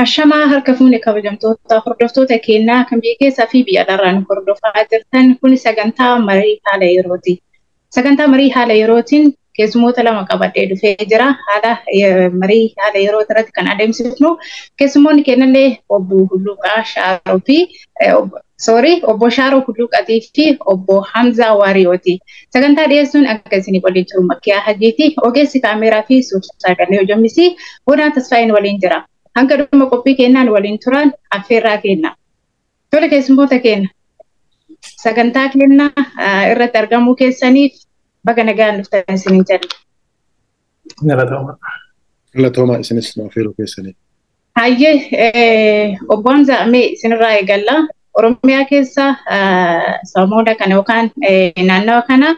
Ashamaa harka fuune kabajamtoota hordoftoota keenyaa kan biyya keessaa fi biyya alaarraa nu hordofaa jirtan kun sagantaa marii haala yerooti. Sagantaa marii haala yerootiin keessummoota lama qabadhee dhufee jira. Haala marii haala yeroo irratti kan adeemsifnu keessummoonni keenyallee obbo Hulluuqaa Shaaroo fi sorry obbo Shaaroo Hulluuqaatii fi obbo Hamzaa Waariyooti. Sagantaa dhiyeessuun akka isinii waliin jiru Makkiyaa Hajiiti. Ogeessi kaameeraa fi suur-sagalee hojjamisi Boonaa Tasfaayin waliin jira. Hanga dhuma qophii keenyaan waliin turan affeerraa kenna. Tole keessummoota keenya sagantaa keenya irratti argamuu keessaniif baga nagaan dhuftan isiniin jenna. Galatooma. Galatooma isinis nu affeeruu keessaniif. Hayyee obbo Hamzaa mee isinirraa eegalla. Oromiyaa keessa sababoota kana yookaan naannawa kana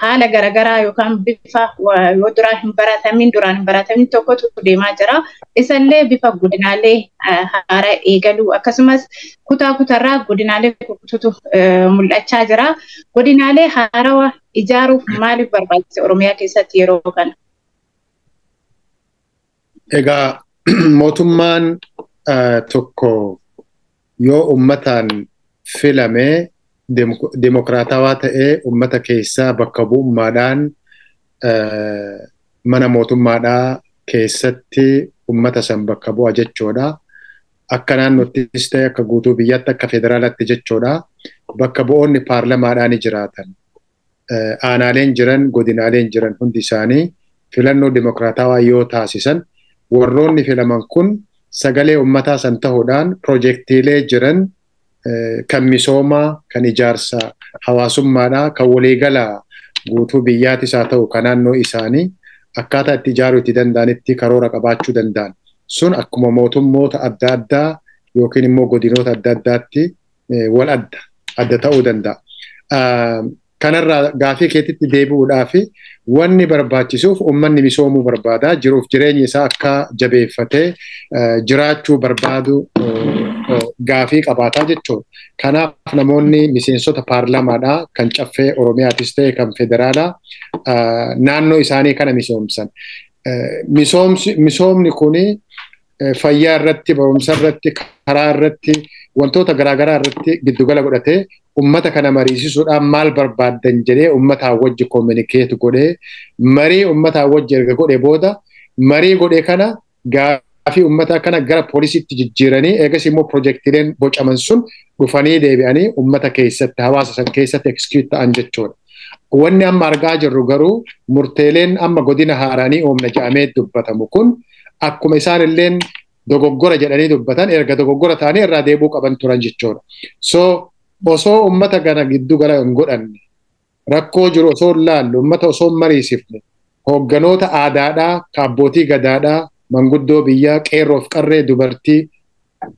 haala garaagaraa yookaan bifa yoo duraa hin baratamin duraan hin baratamin tokkotu deemaa jira. Isallee bifa godinaalee haaraa eegaluu akkasumas kutaa kutaarraa godinaalee kututu mul'achaa jira. Godinaalee haarawaa ijaaruuf maaliif barbaachise Oromiyaa keessatti yeroo kana? Egaa mootummaan tokko yoo uummataan filamee dimokiraatawaa ta'ee uummata keessaa bakka bu'ummaadhaan mana mootummaadhaa keessatti uummata san bakka bu'a jechuudha. Akka naannottis ta'e akka guutuu biyyaatti akka federaalaatti jechuudha. Bakka bu'oonni paarlamaadhaa ni jiraatan. Aanaaleen jiran godinaaleen jiran hundi isaanii filannoo dimokiraatawaa yoo taasisan warroonni filaman kun sagalee uummataa san ta'uudhaan piroojeektiilee jiran kan misoomaa, kan ijaarsa hawaasummaadhaa, kan waliigala guutuu biyyaatis haa ta'u kan naannoo isaanii akkaataa itti ijaaruu itti danda'anitti karoora qabaachuu danda'an. Sun akkuma mootummoota adda addaa yookiin immoo godinoota adda addaatti wal adda adda ta'uu danda'a. Kanarraa gaafii keetitti deebi'uudhaaf wanni barbaachisuuf uummanni misoomuu barbaada. Jiruuf jireenyi isaa akka jabeeffatee jiraachuu barbaadu gaafii qabaataa jechuudha. Kanaaf namoonni miseensota paarlamaadhaa kan caffee Oromiyaatis ta'e kan federaalaa naannoo isaanii kana misoomsan. Misoomni kuni fayyaa irratti, barumsa irratti, karaa irratti, wantoota garaagaraa irratti giddugala godhatee ummata kana mariisisuudhaan maal barbaaddan jedhee ummataa wajji communicate godhee marii ummataa wajji erga godhe booda marii godhe kana gaafii ummataa kana gara poolisiitti jijjiiranii eegas immoo piroojeektiileen bocaman sun dhufanii deebi'anii ummata keessatti hawaasa san keessatti execute ta'an jechuudha. Wanni amma argaa jirru garuu murteeleen amma godina haaraanii oomna jedhamee dubbatamu kun akkuma isaan illeen dogoggora jedhanii dubbatan erga dogoggora ta'anii irraa deebi'uu qaban turan jechuudha. So osoo uummata kana giddu gala hin godhanne rakkoo jiru osoo hin laallu uummata osoo hin mariisifne hoogganoota aadaadhaa, abbootii gadaadhaa, manguddoo biyyaa, qeerroof qarree, dubartii,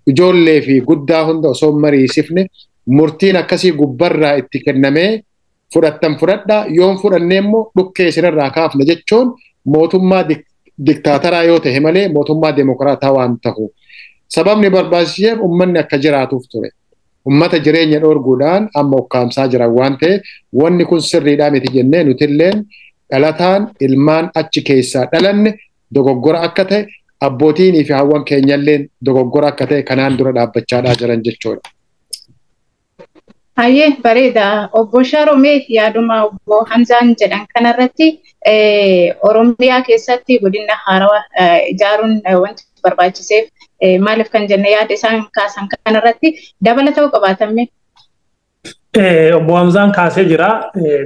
ijoollee fi guddaa hunda osoo hin mariisifne murtiin akkasii gubbarraa itti kennamee fudhattan fudhadhaa yoon fudhanne immoo dhukkee isinirraa kaafna jechuun mootummaa diktaataraa yoo ta'e malee mootummaa demokiraataa waan ta'u. Sababni barbaachiseef uummanni akka jiraatuuf ture. Uummata jireenya dhoorguudhaan amma ukkaamsaa jiran waan ta'eef wanni kun sirriidhaa miti jennee nutilleen dhalataan ilmaan achi keessaa dhalanne dogoggora akka ta'e abbootiinii fi hawwan keenyalleen dogoggora akka ta'e kanaan dura dhaabbachaadhaa jiran jechuudha. Hayyee bareeda. Obbo Shaaromee yaaduma obbo Hamzaan jedhan kanarratti Oromiyaa keessatti godina haarawaa ijaaruun wanti barbaachiseef maaliif kan jenne yaada isaan kaasan kanarratti dabalataa qabaatame. Obbo Hamzaan kaasee jira.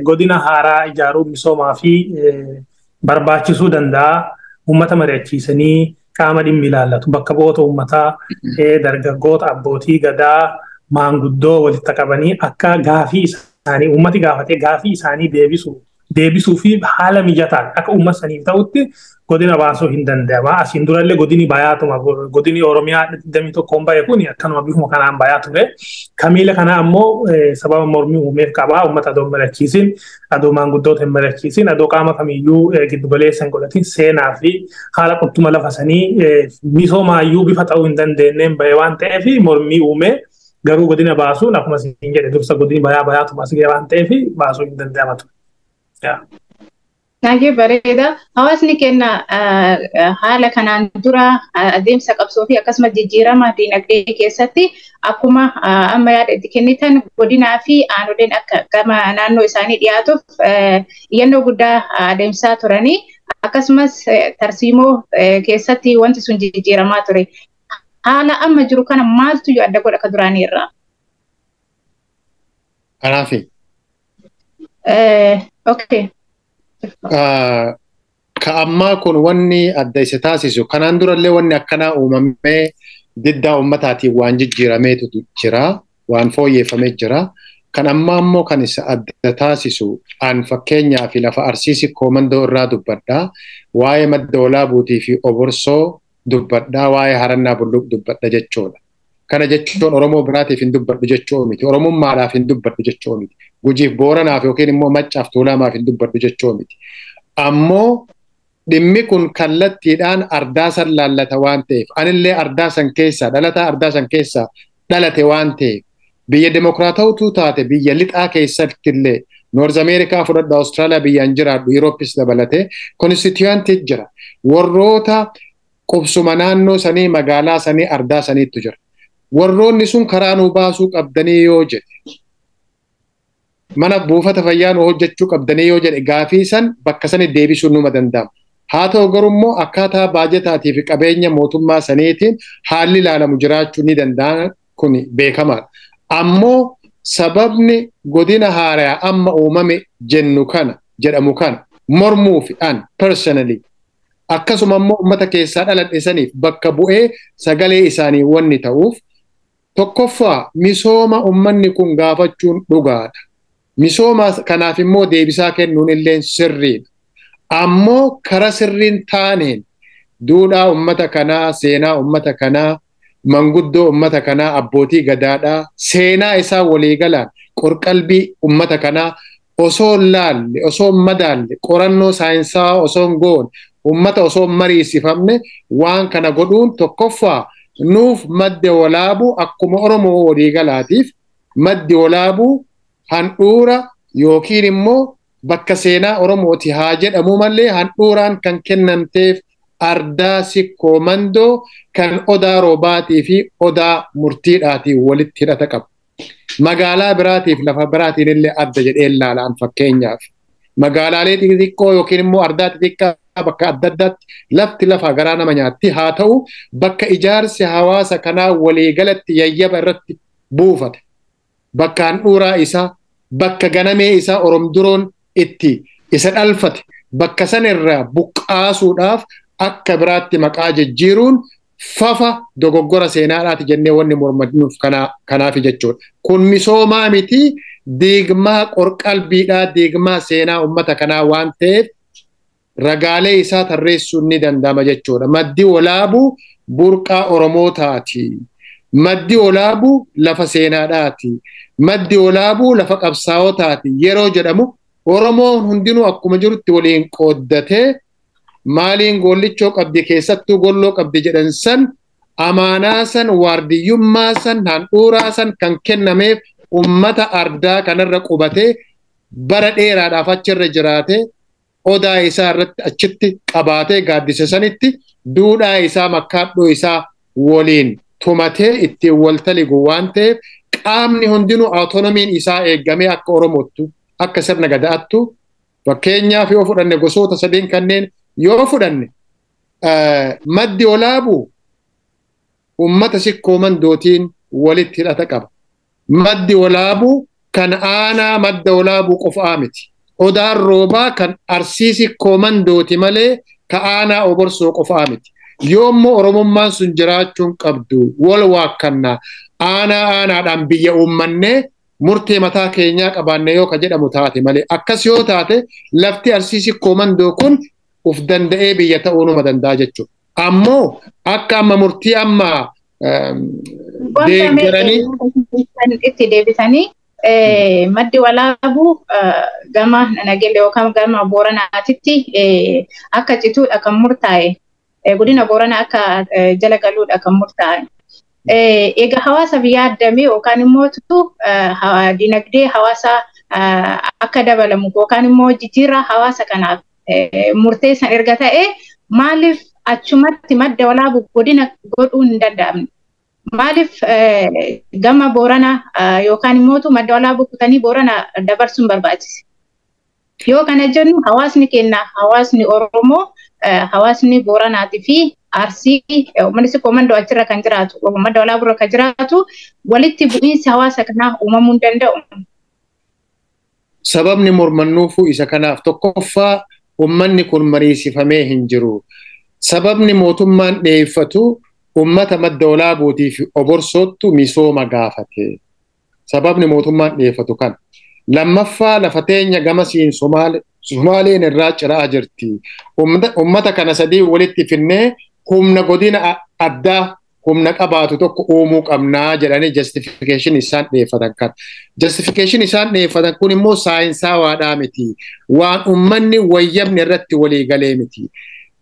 Godina haaraa ijaaruun misoomaa fi barbaachisuu danda'a. Uummata mari'achiisanii qaama dhimmi ilaallatu bakka bu'oota uummataa dargaggoota abbootii gadaa maanguddoo walitti qabanii akka gaafii isaanii uummati gaafatee gaafii isaanii deebisuu fi haala mijataan akka uummata saniif ta'utti godina baasuu hin danda'ama. Asiin durallee godini bayaatuma godini Oromiyaa 21 bahe kun akkanuma bifuma kanaan bayaa ture. Kamiila kana ammoo sababa mormii uumeef qabaa uummata adoo hin mari'achiisin, adoo maanguddoota hin mari'achiisin, adoo qaama kamiyyuu giddugaleessa hin godhatin seenaa fi haala qottuma lafa sanii misoomaayyuu bifa ta'uu hin dandeenyeen bahe waan ta'eef mormii uumee garuu godina baasuun akkuma isin jedhe dursa godini bayaa bayaatuma as ga'e waan ta'eef baasuu hin danda'ama ture. Baay'ee bareeda. Hawaasni keenya haala kanaan dura adeemsa qabsoo fi akkasumas jijjiirama dinagdee keessatti akkuma amma yaada itti kennitan godinaa fi aanoleen akka gama naannoo isaanii dhiyaatuuf iyyannoo guddaa adeemsaa turanii akkasumas tarsiimoo keessatti wanti sun jijjiiramaa ture. Haala amma jiru kana maaltu adda godha ka duraanii irraa? Kanaafi. Okay. Ka ammaa kun wanni adda isa taasisu kanaan durallee wanni akkanaa uumamee diddaa uummataatiin waan jijjiirameetu jira, waan fooyyeffamee jira. Kan ammaa immoo kan isa adda taasisu an fakkeenyaa fi lafa Arsiisi Koomandoo irraa dubbadhaa, waa'ee Madda Walaabuutii fi Oborsoo dubbadhaa, waa'ee Harannaa Bulluq dubbadha jechuudha. Kana jechuun Oromoo biraatiif hin dubbadhu jechuu miti. Oromummaadhaaf hin dubbadhu jechuu miti. Gujiif Booranaaf yookiin immoo Maccaaf Tuulamaaf hin dubbadhu jechuu miti. Ammoo dhimmi kun kallattiidhaan ardaasan laallata waan ta'eef, anillee ardaasan keessaa dhalataa ardaasan keessaa dhalate waan ta'eef, biyya dimokiraatawtuu taate biyya lixaa keessattillee Noorz Ameerikaa fudhadhu, Awustiraaliyaa biyyaan jiraadhu, Yurooppis dabalatee konstituyaantii jira. Warroota qubsuma naannoo sanii, magaalaa sanii, ardaa saniitu jira. Warroonni sun karaa nuu baasuu qabdanii yoo jedhe, mana buufata fayyaa nu hojjechuu qabdanii yoo jedhe, gaafii san bakka sani deebisuun numa danda'ama. Haa ta'u garuu immoo akkaataa baajetaatii fi qabeenya mootummaa saniitiin haalli ilaalamu jiraachuu ni danda'a, kun beekamaadha. Ammoo sababni godina haaraa amma uumame jennu kana jedhamu kana mormuu fi an personally akkasuma immoo uummata keessaa dhaladhe saniif bakka bu'ee sagalee isaanii wanni ta'uuf, tokkoffaa misooma uummanni kun gaafachuun dhugaadha. Misooma kanaaf immoo deebisaa kennuun illee sirriidha. Ammoo kara sirriin taaneen duudhaa uummata kanaa, seenaa uummata kanaa, manguddoo uummata kanaa, abbootii gadaadhaa, seenaa isaa waliigalaan qorqalbii uummata kanaa osoo hin laalle, osoo hin madaalle, qorannoo saayinsaa osoo hin goone, uummata osoo hin mariisifamne waan kana godhuun, tokkoffaa nuuf Madda Walaabuu akkuma Oromoo waliigalaatiif Maddi Walaabuu handhuura yookiin immoo bakka seenaa Oromooti haa jedhamu malee handhuuraan kan kennamteef ardaa Sikkoo Mandoo kan Odaa Roobaatii fi Odaa Murtiidhaatiin walitti hidhata qabu. Magaalaa biraatiif lafa biraatiin illee adda jedhee ilaalaan fakkeenyaaf. Magaalaalee xixiqqoo yookiin immoo ardaa xixiqqaa bakka adda addaatti lafti lafa garaa nama nyaatti, haa ta'u bakka ijaarsi hawaasa kanaa waliigalatti yayyaba irratti buufate. Bakka handhuuraa isaa, bakka ganamee isaa Oromduroon itti isa dhalfate, bakka san irraa buqqaasuudhaaf akka biraatti maqaa jijjiiruun fafa dogoggora seenaadhaati jennee wanni mormannuuf kanaaf jechuudha. Kun misoomaa miti, diigmaa qorqalbiidhaa, diigmaa seenaa uummata kanaa waan ta'eef ragaalee isaa tarreessuun ni danda'ama jechuudha. Maddi Walaabuu burqaa Oromootaati. Maddi Walaabuu lafa seenaadhaati. Maddi Walaabuu lafa qabsaa'otaati. Yeroo jedhamu Oromoon hundinuu akkuma jirutti waliin qooddatee maaliin gollichoo qabdi, keessattuu golloo qabdi jedhan san, amaanaa san, waardiyyummaa san, handhuuraa san kan kennameef ummata ardaa kanarra qubatee bara dheeraadhaaf achirra jiraatee odaa isaa irratti achitti qabaatee gaaddisa sanitti duudhaa isaa makkaadhoo isaa waliin tumatee ittiin waltaligu waan ta'eef qaamni hundinuu autonomiin isaa eeggamee akka Oromottu akka sirna gadaattu, fakkeenyaaf yoo fudhanne gosoota sadeen kanneen yoo fudhanne, Maddi Walaabuu ummata Sikkoo Mandootiin walitti hidhata qaba. Maddi Walaabuu kan aanaa Madda Walaabuu qofaa miti. Odaan Roobaa kan Arsii Sikkoo Mandooti malee ka aanaa Oborsoo qofaa miti. Yoommoo Oromummaan sun jiraachuun qabdu wal waakkannaa aanaa aanaadhaan biyya uummannee murtee mataa keenyaa qabaanne yoo ka jedhamu taate malee, akkas yoo taate lafti Arsii Sikkoo Mandoo kun uf danda'ee biyya ta'uu numa danda'a jechuudha. Ammoo akka amma murtii amma deeggaranii itti deebisanii Maddi Walaabuu gama Nagelle yookaan gama Booranaatitti akka cituudha kan murtaa'e. Godina Booranaa akka jala galuudha kan murtaa'e. Egaa hawaasaaf yaaddame yookaan immoo dinagdee hawaasaa akka dabalamu yookaan immoo jijjiirraa hawaasa kanaaf murteessan erga ta'e maaliif achumatti madda walaabuu godina godhuun hin danda'amne? Maaliif gama Booranaa yookaan immoo madda walaabuu kutanii Booranaa dabarsuun barbaachise? Yoo kana jennu hawaasni keenya hawaasni Oromoo hawaasni Booranaatii fi Arsii uummanni Sikkoo Mandoo achirra kan jiraatu madda walaabuurra kan jiraatu walitti bu'iinsi hawaasa kanaa uumamuu hin danda'u. Sababni mormannuufuu isa kanaaf tokkoffaa uummanni kun mariisifamee hin jiru. Sababni mootummaan dhiyeeffatu uummata madda walaabuutii fi oborsoottu misooma gaafate. Sababni mootummaan dhiyeeffatu kana. Lammaffaa lafa teenya gamasiin Sumaaleen irraa ciraa jirti. Uummata kana sadii walitti finnee humna godina addaa humna qabaatu tokko uumuu qabnaa jedhanii justification isaan dhiyeeffatan kan. Justification isaan dhiyeeffatan kun immoo saayinsawaadhaa miti. Waan uummanni wayyabni irratti walii galee miti.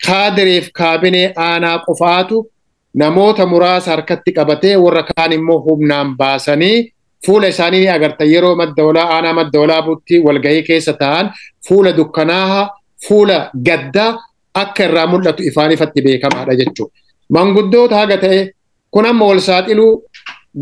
Kaadireef kaabinee aanaa qofaatu namoota muraasa harkatti qabatee warra kaan immoo humnaan baasanii fuula isaanii ni agarta yeroo madda walaa aanaa madda walaabuutti walgahii keessa ta'an fuula dukkanaahaa fuula gaddaa akka irraa mul'atu ifaan ifatti beekamaadha jechuudha. Manguddoota haga ta'e kun amma wal saaxiluu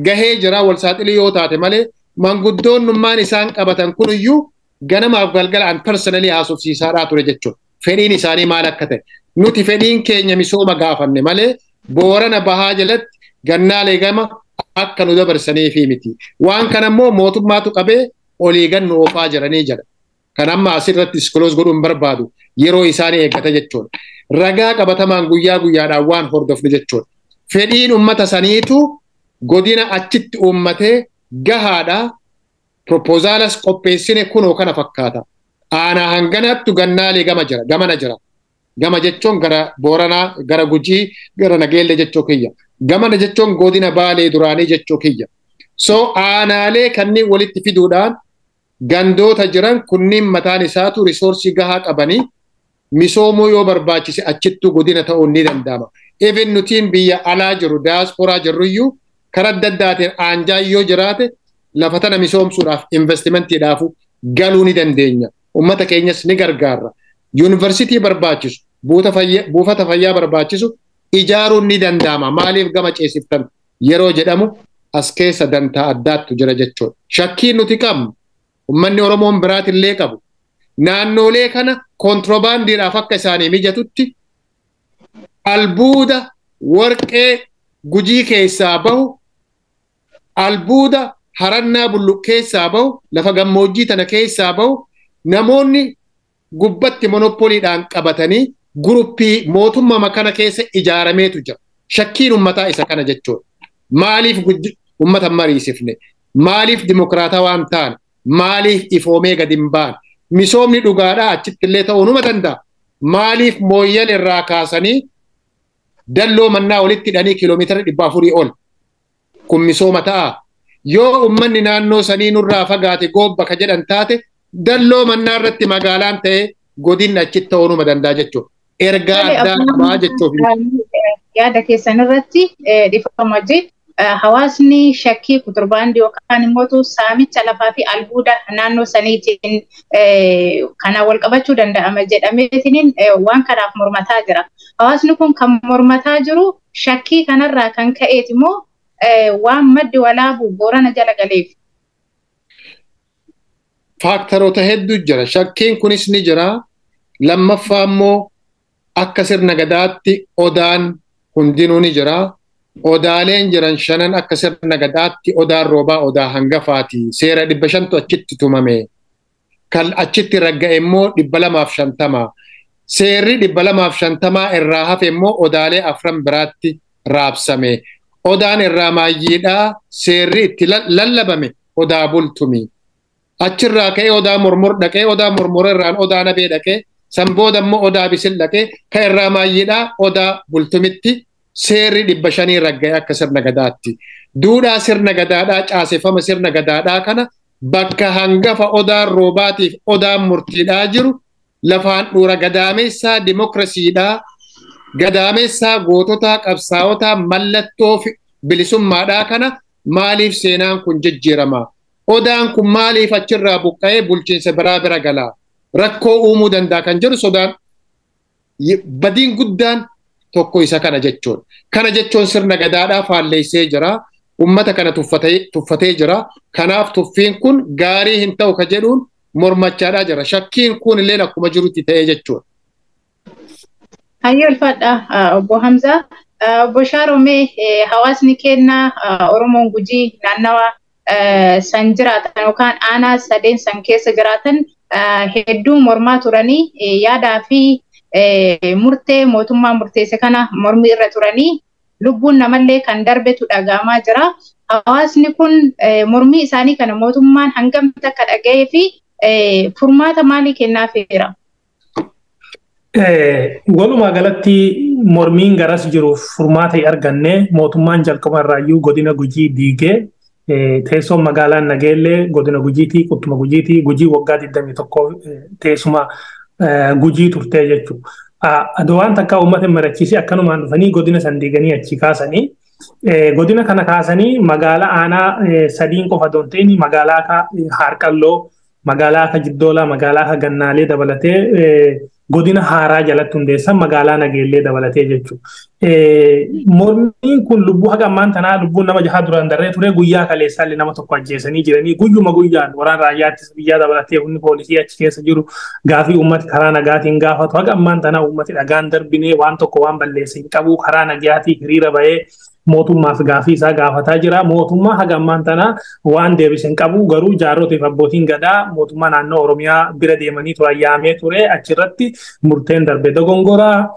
gahee jira wal saaxiluu yoo taate malee manguddoonnummaan isaan qabatan kuniyyuu ganamaaf galgala an personally haasofsiisaadhaa ture jechuudha. Fedhiin isaanii maal akka ta'e nuti fedhiin keenya misooma gaafanne malee Boorana bahaa jalatti gannaalee gama akka nu dabarsaniifi miti. Waan kana immoo mootummaatu qabee olii gannu oofaa jiranii jedha. Kan amma asirratti disclose godhuun hin barbaadu yeroo isaanii eeggata jechuudha. Ragaa qabatamaan guyyaa guyyaadhaan waan hordofnu jechuudha. Fedhiin uummata saniitu godina achitti uummatee gahaadha. Propoozalas qopheessine kunoo kana fakkaata. Aanaa hanganattu gannaalee gama jira, gamana jira. Gama jechuun gara Booranaa, gara Gujii, gara Nageelle jechuu kiyya. Gamana jechuun godina Baalee duraanii jechuu kiyya. So aanaalee kanneen walitti fiduudhaan gandoota jiran kunniin mataan isaatu risoorsii gahaa qabanii misoomuu yoo barbaachise achittuu godina ta'uun ni danda'ama. Even nutiin biyya alaa jiru diyaasporaa jirruyyuu karaa adda addaatiin aanjaa yoo jiraate lafa tana misoomsuudhaaf investimentiidhaaf galuu ni dandeenya. Uummata keenyas ni gargaarra. Yuunivarsiitii barbaachisu, buufata fayyaa barbaachisu ijaaruun ni danda'ama. Maaliif gama ceesiftan yeroo jedhamu as keessa dantaa addaattu jira jechuudha. Shakkiin nuti qabnu uummanni Oromoon biraatillee qabu. Naannoolee kana kontiroobaandiidhaaf akka isaanii mijatutti albuuda warqee Gujii keessaa bahu, albuuda harannaa bulluq keessaa bahu, lafa gammoojjii tana keessaa bahu, namoonni gubbatti monopoliidhaan qabatanii guruppii mootummaa kana keessa ijaarameetu jira. Shakkiin uummataa isa kana jechuudha. Maaliif uummata mariisifne? Maaliif dimokiraataa waan taane? Maaliif ifoomee gadi hin baane? Misoomni dhugaadhaa achitti illee ta'uu numa danda'a. Maaliif mooyyal irraa kaasanii dalloo mannaa walitti hidhanii kiiloomeetira 400 ol? Kun misooma ta'a. Yoo uummanni naannoo sanii nurraa fagaate goobba ka jedhan taate dalloo mannaa irratti magaalaan ta'ee godinni achitti ta'uu numa danda'a jechuudha. Ergaa addaa qabaa jechuuf. Yaada keessan irratti dhiifama wajjin hawaasni shakkii kuturbaandii yookaan immoo saamicha lafaa fi albuuda naannoo saniitiin kana wal qabachuu danda'ama jedhameetiin waan kanaaf mormataa jira. Hawaasni kun kan mormataa jiru shakkii kanarraa kan ka'eeti immoo waan maddi walaabuu Boorana jala galeef. Faaktaroota hedduu jira. Shakkiin kunis ni jira. Lammaffaa immoo akka sirna gadaatti odaan hundinuu ni jira. Odaaleen jiran shanan akka sirna gadaatti odaan roobaa odaa hangafaati. Seera 500 achitti tumame. Kan achitti ragga'e immoo 250. Seerri 250 irraa hafe immoo odaalee afran biraatti raabsame. Odaan irraa maayyiidhaa seerri itti lallabame odaa bultumi. Achirraa ka'ee odaa mormor dhaqee odaa mormor irraan odaa nabee dhaqee san booda immoo odaa bisil dhaqee kan irraa maayyiidhaa odaa bultumitti seerri 500 ragga'e akka sirna gadaatti. Duudhaa sirna gadaadhaa caaseffama sirna gadaadhaa kana bakka hangafa odaan roobaatiif odaan murtiidhaa jiru lafaan dhuura gadaamessaa dimokirasiidhaa gadaamessaa goototaa qabsaa'otaa mallattoo bilisummaadhaa kana maaliif seenaan kun jijjiirama? Odaan kun maaliif achirraa buqqa'ee bulchiinsa biraa bira gala? Rakkoo uumuu danda'a kan jedhu sodaan badiin guddaan tokko isa kana jechuudha. Kana jechuun sirna gadaadhaa faalleessee jira. Uummata kana tuffatee jira. Kanaaf tuffiin kun gaarii hin ta'u ka jedhuun mormachaadhaa jira. Shakkiin kun illee akkuma jirutti ta'ee jechuudha. Hayyoo ulfaadha obbo Hamzaa. Obbo Shaaromee, hawaasni keenya Oromoon Gujii naannawa san jiraatan yookaan aanaa sadeen san keessa jiraatan hedduu mormaa turanii, yaadaa fi murtee mootummaa murteesse kana mormii irra turanii, lubbuun namallee kan darbetu dhaga'amaa jira. Hawaasni kun mormii isaanii kana mootummaan hangam takka dhaga'ee fi furmaata maalii kennaafeera? Walumaa galatti mormiin garas jiruuf furmaata hin arganne. Mootummaan jalqaba irraayyuu godina Gujii diigee, teessoon magaalaan Nageellee godina Gujiitii, quttuma Gujiitii. Gujii waggaa 21 teessuma Gujii turtee jechuudha. Adoo waan takka uummata hin mari'achiisee akkanumaan dhufanii godina san diiganii achi kaasanii, godina kana kaasanii magaalaa aanaa sadiin qofa osoo hin ta'in magaalaa akka Haarqalloo, magaalaa akka Jiddoolaa, magaalaa akka Gannaalee dabalatee godina haaraa jalatti hundeessan, magaalaa Nageellee dabalatee jechuudha. Mormiin kun lubbuu haga ammaan tanaa lubbuun nama jaha duraan darree ture. Guyyaa kaleessaallee nama tokko ajjeesanii jiranii. Guyyuma guyyaan waraan raayyaa ittisa biyyaa dabalatee humni poolisii achi keessa jiru gaafii uummati karaa nagaatiin gaafatu, haga ammaan tanaa uummati dhagaan darbinee waan tokko waan balleesse hin qabu, karaa nagaatii hiriira bahee mootummaaf gaafii isaa gaafataa jira. Mootummaa haga ammaan tana waan deebise hin qabu. Garuu jaarrotiif abbootiin gadaa mootummaa naannoo Oromiyaa bira deemanii turan, yaamee ture. Achirratti murteen darbe dogongoraa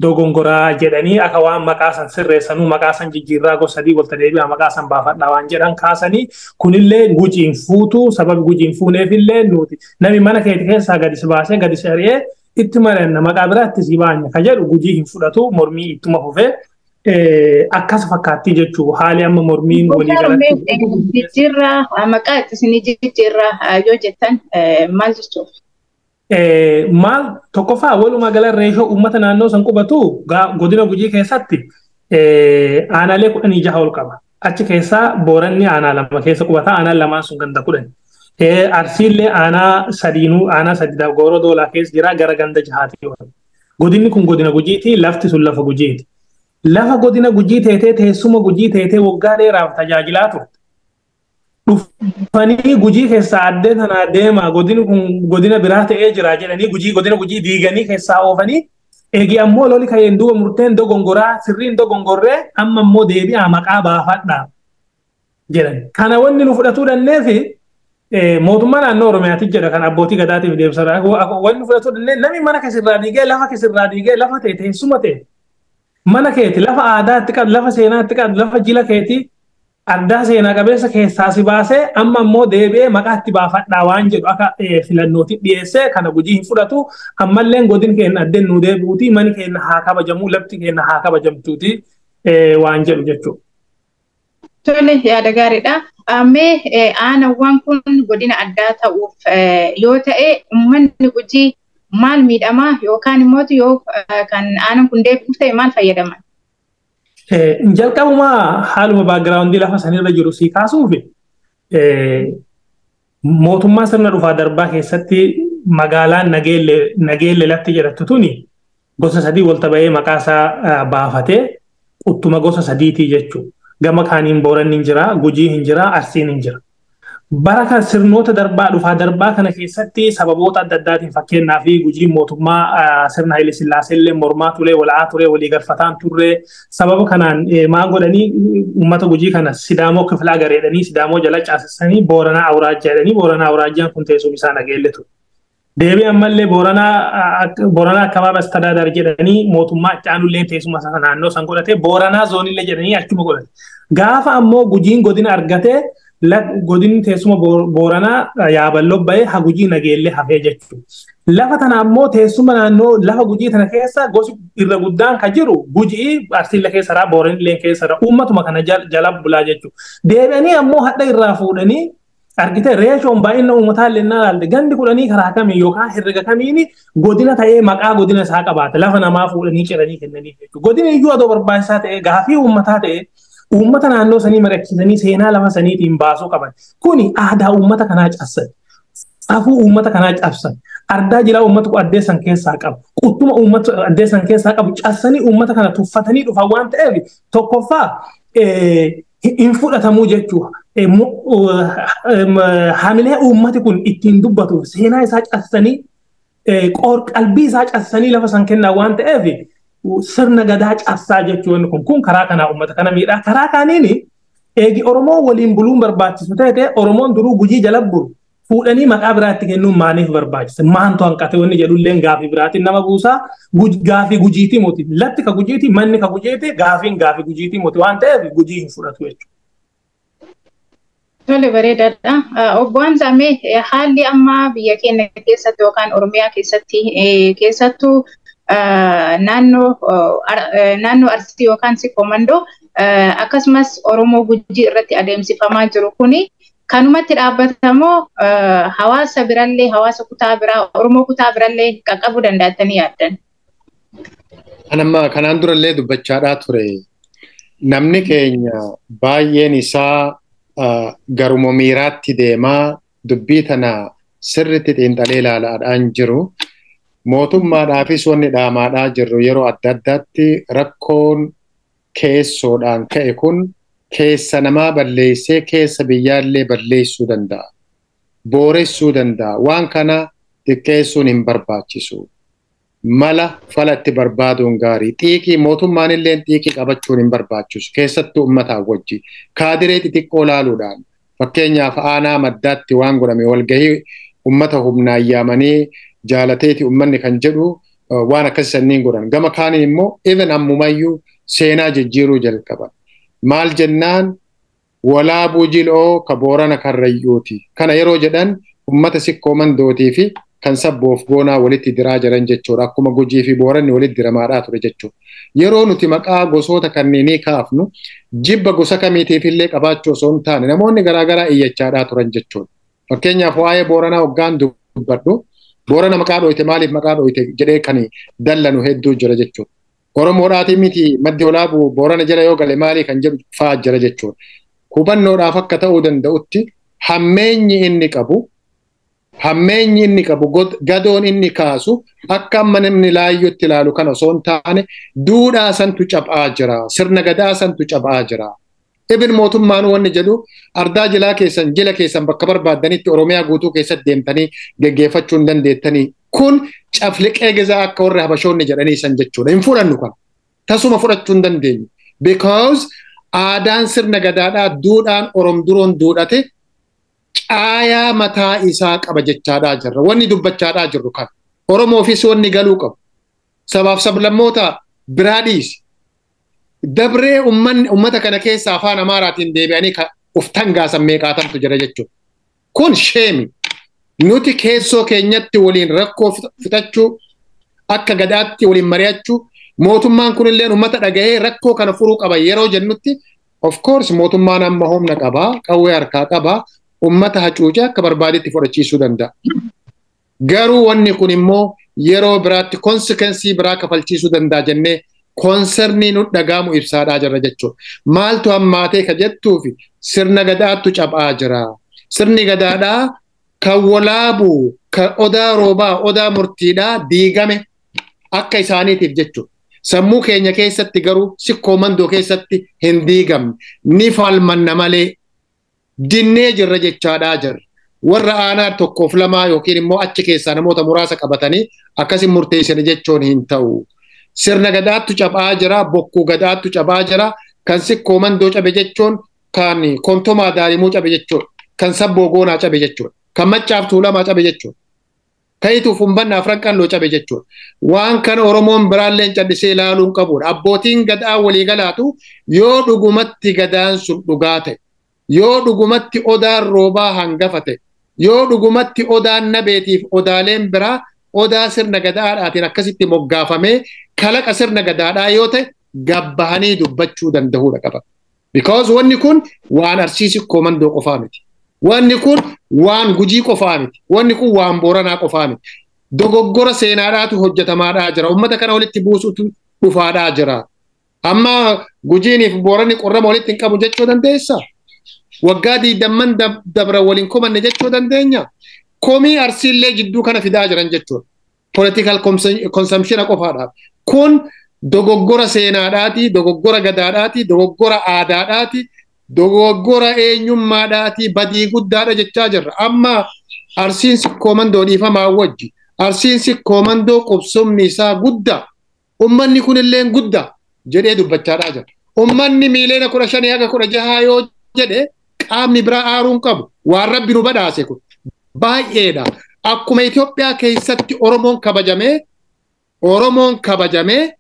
dogongoraa jedhanii, akka waan maqaa san sirreessanuu maqaa san jijjiirraa gosa sadii walta deebi'a, maqaa san baafadhaa waan jedhan kaasanii, kunillee Gujiin fuutu. Sababi Gujiin fuuneefillee nuti nami mana keeti keessaa gadi si baasee gadi si ari'ee itti maranna, maqaa biraatti si baanya ka jedhu Gujii hin fudhatu. Mormii ittuma fufee akkas fakkaatti jechuu haali amma mormiin walii galatti. Jijjiirraa maqaa itti isinii jijjiirraa yoo jettan maal jechuuf? Maal, tokkoffaa walumaa gala reeshoo uummata naannoo san qubatu godina Gujii keessatti aanaalee 16 ol qaba. Achi keessaa Booranni aanaa lama keessa qubata, aanaan lamaan sun ganda 10. Arsiillee aanaa sadiinuu, aanaa sadi Gooroo Doolaa keessa jira, gara ganda jahaatii. Godinni kun godina Gujiiti, lafti sun lafa Gujiiti. Lafa godina Gujii teetee, teessuma Gujii teetee waggaa dheeraaf tajaajilaa turte. Dhufanii Gujii keessaa addee tanaa deema, godinni kun godina biraa ta'ee jira jedhanii Gujii, godina Gujii diiganii keessaa oofanii, eegi ammoo loli ka'een duuba murteen dogongoraa sirriin dogongorree, amma immoo deebi'aa maqaa baafadhaa jedhan. Kana wanni nu fudhatuu danneefi mootummaa naannoo Oromiyaatti jedha kan abbootii gadaatiif deebisa. Wanni nu fudhatuu dandeenye, namni mana keessirraa diigee, lafa keessirraa diigee, lafa ta'e, teessuma ta'e, mana keeti, lafa aadaatti qabdu, lafa seenaatti qabdu, lafa jila keeti, ardaa seenaa qabeessa keessaa si baasee, amma immoo deebi'ee maqaatti baafadhaa waan jedhu akka filannootti dhiyeessee, kana Gujii hin fudhatu. Ammalleen godin keenya addeen nu deebi'uuti, mani keenya haa kabajamu, lafti keenya haa kabajamtuuti waan jedhu jechuudha. Tole, yaada gaariidha. Mee aanawwan kun godina addaa ta'uuf yoo ta'e uummanni Gujii maal miidhama, yookaan immoo yoo kan aanan kun deebi'uuf ta'e maal fayyadaman? Jalqabumaa haaluma background lafa sanirra jiru sii kaasuuf, mootummaa sirna dhufaa darbaa keessatti magaalaan Nageelle lafti jedhattu tuni gosa sadii walta bahee maqaa isaa baafatee uttuma gosa sadiitii jechuudha. Gama kaaniin Booranni hin jira, Gujii hin jira, Arsiin hin jira. Bara kan sirnoota darbaa dhufaa darbaa kana keessatti sababoota adda addaatiin, fakkeenyaa fi Gujiin mootummaa sirna Haile Sillaasee illee mormaa ture, wal'aa ture, walii galfataan turre. Sababa kanaan maal godhanii, uummata Gujii kana Sidaamoo kiflaa gareedhanii Sidaamoo jala caasessanii, Booranaa Awuraajjaa jedhanii, Booranaa Awuraajjaan kun teessuma isaa Nageelle ture. Deebii ammallee Booranaa Akkabaaba Astadaadar jedhanii, mootummaa itti aanullee teessuma isaa naannoo san godhate, Booranaa zoonillee jedhanii achuma godhate. Gaafa ammoo Gujiin godina argatee, godinni teessuma Booranaa Yaaballoo bahee ha Gujii Nageellee hafee jechuudha. Lafa tana ammoo teessuma naannoo lafa Gujii tana keessa gosi irra guddaan kan jiru Gujii, Arsiillee keessadha, Booranillee keessadha. Uummatuma kana jala bulaa jechuudha. Deebi'anii ammoo hadha irraa fuudhanii, argite, ratioon baay'ina uummataa illee na ilaalte, gandi 10 karaa kamiin yookaan herrega kamiin godina ta'ee maqaa godina isaa qabaate, lafa namaa fuudhanii ciranii kennanii jechuudha. Godina iyyuu adoo barbaachisaa ta'ee, gaafii uummataa ta'ee, uummata naannoo sanii mari'achiisanii seenaa lafa saniitiin baasuu qaban. Kuni aadaa uummata kanaa cabsan. Safuu uummata kanaa cabsan. Ardaa jilaa uummata kun addeessan keessaa qabu. Quttuma uummata addeessan keessaa qabu cabsanii uummata kana tuffatanii dhufan waan ta'eef tokkoffaa hin fudhatamuu jechuudha. Hamilee uummati kun ittiin dubbatuuf seenaa isaa cabsanii qalbii isaa cabsanii lafa san kennaa waan ta'eef sirna gadaa cabsaa jechuun kun karaa kanaa uummata kana miidhaa. Karaa kaaniin eegi Oromoo waliin buluun barbaachisu ta'e Oromoon duruu Gujii jala bulu fuudhanii maqaa biraatti kennuun maaliif barbaachise? Maantu hanqate wanni jedhulleen gaafii biraatiin nama buusaa gaafii Gujiitii moti. Latti ka Gujiitii, manni ka Gujiitii, gaafiin gaafii Gujiitii moti waan ta'eef Gujii hin fudhatu jechuudha. Tole, bareedaadha. Obbo Hamzaa, mee haalli ammaa biyya keenya keessatti yookaan Oromiyaa keessatti, keessattuu naannoo Arsii yookaan Sikkoo Mandoo akkasumas Oromoo Gujii irratti adeemsifamaa jiru kuni kanumatti dhaabbatamoo hawaasa birallee, hawaasa kutaa biraa, Oromoo kutaa birallee qaqqabuu danda'attanii yaaddan? Anamma kanaan durallee dubbachaadhaa ture. Namni keenya baay'een isaa garuma miiraatti deemaa dubbii tana sirriitti xiinxalee ilaalaadhaan jiru. Mootummaadhaafis wanni dhaamaadhaa jirru yeroo adda addaatti rakkoon keessoodhaan ka'e kun keessa namaa balleessee keessa biyyaallee balleessuu danda'a. Booressuu danda'a. Waan kana xiqqeessuun hin barbaachisu. Mala falatti barbaaduun gaarii. Xiiqii mootummaan illee xiiqii qabachuun hin barbaachisu. Keessattuu uummataa wajji. Kaadiree xixiqqoo laaluudhaan fakkeenyaaf aanaa maddaatti waan godhame walgahii uummata humnaan yaamanii jaalateeti uummanni kan jedhu waan akkasii sanniin godhan. Gama kaaniin immoo even ammumayyuu seenaa jijjiiruu jalqaban. Maal jennaan, Walaabuu Jiloo ka Boorana Karrayyuuti. Kana yeroo jedhan uummata Sikkoo Mandootii fi kan Sabboof Goonaa walitti diraa jiran jechuudha. Akkuma Gujii fi Booranni walitti diramaadhaa ture jechuudha. Yeroo nuti maqaa gosoota kanneenii kaafnu jibba gosa kamiitiif illee qabaachuu osoo hin taane namoonni garaagaraa iyyachaadhaa turan jechuudha. Fakkeenyaaf waa'ee Booranaa hoggaan dubbadhu, Boorana maqaa dhooyte, maaliif maqaa dhooyte jedhee kan dallanu hedduu jira jechuudha. Oromoodhaatii miti, Maddi Walaabuu Boorana jala yoo gale maalii kan jedhu fa'aa jira jechuudha. Hubannoodhaaf akka ta'uu danda'utti hammeenyi inni qabu, gadoon inni kaasu akka amma namni laayyootti ilaalu kana osoo hin taane duudhaa santu cab'aa jira. Sirna gadaa santu cab'aa jira. Ibin mootummaan wanni jedhu ardaa jilaa keessan, jila keessan bakka barbaaddanitti Oromiyaa guutuu keessatti deemtanii geggeeffachuu hin dandeettanii. Kun cafliqee gizaa akka warri Habashoonni jedhanii san jechuudha. Hin fudhannu kana. Tasuma fudhachuu hin dandeenyu. Because aadaan sirna gadaadhaa, duudhaan Oromduroon duudhate caayaa mataa isaa qaba jechaadhaa jirra. Wanni dubbachaadhaa jirru kana. Oromoofis wanni galuu qabu. Sabaaf sablammoota biraa dhiisi. Dabree uummata kana keessa afaan Amaaraatiin deebi'anii uf tangaasan meeqaatamtu jira jechuudha. Kun shame. Nuti keessoo keenyatti waliin rakkoo fixachuu, akka gadaatti waliin mari'achuu, mootummaan kunillee uummata dhagahee rakkoo kana furuu qaba yeroo jennutti, of course mootummaan amma humna qabaa, qawwee harkaa qabaa, uummata hacuucee akka barbaadetti fudhachiisuu danda'a. Garuu wanni kun immoo yeroo biraatti consequence biraa kafalchiisuu danda'a jennee concern nu dhagaamu ibsaadhaa jirra jechuudha. Maaltu hammaatee ka jettuufi sirna gadaattu cabaa jira. Sirni gadaadhaa kan Walaabuu, kan Odaa Roobaa, Odaa Murtiidhaa diigame akka isaaniitiif jechuudha. Sammuu keenya keessatti garuu Sikkoo Mandoo keessatti hin diigamne, ni falmanna malee dinnee jirra jechaadhaa jirra. Warra aanaa tokkoof lamaa yookiin immoo achi keessaa namoota muraasa qabatanii akkasin murteessani jechuun hin ta'u. Sirna gadaattu cabaa jira, bokkuu gadaattu cabaa jira, kan Sikkoo Mandoo cabe jechuun kan Kontomaa Daarimuu cabe jechuudha. Kan Sabboo Goonaa cabe jechuudha. Kan Maccaaf Tuulamaa cabe jechuudha. Kayituuf Humbanna Afran Qalloo cabe jechuudha. Waan kana Oromoon biraallee callisee ilaaluu hin qabudha. Abbootiin gadaa waliigalaatu yoo dhugumatti gadaan sun dhugaa ta'e, yoo dhugumatti Odaan Roobaa hangafa ta'e, yoo dhugumatti Odaan Nabeetiif odaaleen biraa odaa sirna gadaadhaatiin akkasitti moggaafamee kalaqa sirna gadaadhaa yoo ta'e, gabbahanii dubbachuu danda'uudha qaba. Because wanni kun waan Arsii Sikkoo Mandoo qofaa miti. Wanni kun waan Gujii qofaa miti. Wanni kun waan Booranaa qofaa miti. Dogoggora seenaadhaatu hojjetamaadhaa jira. Uummata kana walitti buusuutu dhufaadhaa jira. Amma Gujiiniif Booranni qorrama walitti hin qabu jechuu dandeessaa? Waggaa 20n dabra waliin komanne jechuu dandeenya? Komii Arsiillee jidduu kana fidaa jiran jechuudha. Political consumption qofaadhaaf. Kun dogoggora seenaadhaati, dogoggora gadaadhaati, dogoggora aadaadhaati, dogoggora eenyummaadhaati, badii guddaadha jechaa jirra. Amma Arsiin Sikkoo Mandoo dhiifamaa wajji. Arsiin Sikkoo Mandoo qubsumni isaa guddaa. Ummanni kunillee guddaa jedhee dubbachaadhaa jira. Ummanni miiliyoona 15 haga 16 yoo jedhe qaamni biraa aaruun qabu. Waan Rabbi nu badhaase kun baay'eedha. Akkuma Itoophiyaa keessatti Oromoon kabajamee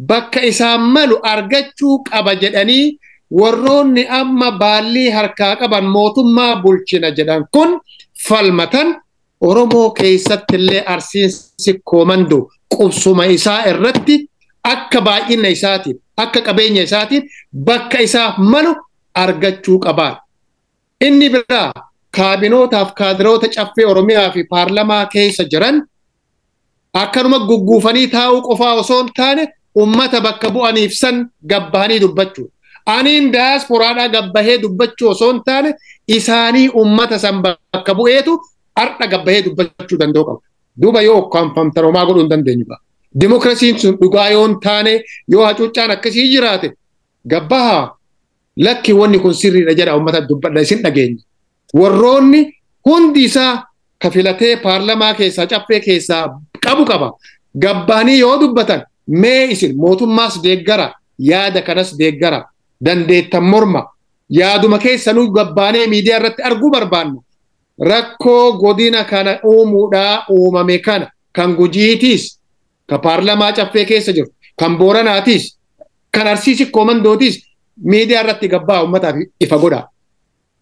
bakka isaan malu argachuu qaba jedhanii warroonni amma baallii harkaa qaban mootummaa bulchina jedhan kun falmatan, Oromoo keessatti illee Arsiin Sikkoo Mandoo qubsuma isaa irratti akka baay'ina isaatiin, akka qabeenya isaatiin bakka isaaf malu argachuu qabaa. Inni biraa kaabinootaaf kaadiroota Caffee Oromiyaa fi paarlamaa keessa jiran akkanuma gugguufanii taa'uu qofaa osoo hin taane ummata bakka bu'aniif san gabbahanii dubbachuu. Aniin daasporaadhaa gabbahee dubbachuu osoo hin taane isaanii ummata san bakka bu'eetu har'a gabbahee dubbachuu danda'u qaba. Duuba yoo ukkaanfamtan homaa godhuu hin dandeenyu. Dimokiraasiin sun dhugaa yoo hin taane, yoo hacuuccaan akkasii jiraate, gabbahaa lakki wanni kun sirriidha jedha, ummata dubbadha, isin dhageenya. Warroonni hundi isaa ka filatee paarlamaa keessaa, Caffee keessaa qabu qaba. Gabbaanii yoo dubbatan, mee isin mootummaas deeggara, yaada kanas deeggara, dandeettan morma, yaaduma keessanuu gabbaanee miidiyaa irratti arguu barbaanna. Rakkoo godina kana uumuudhaa uumame kana kan Gujiitiis, ka paarlamaa Caffee keessa jiru, kan Booranaatiis, kan Arsii Sikkoo Mandootiis miidiyaa irratti gabbaa uummataaf ifa godha.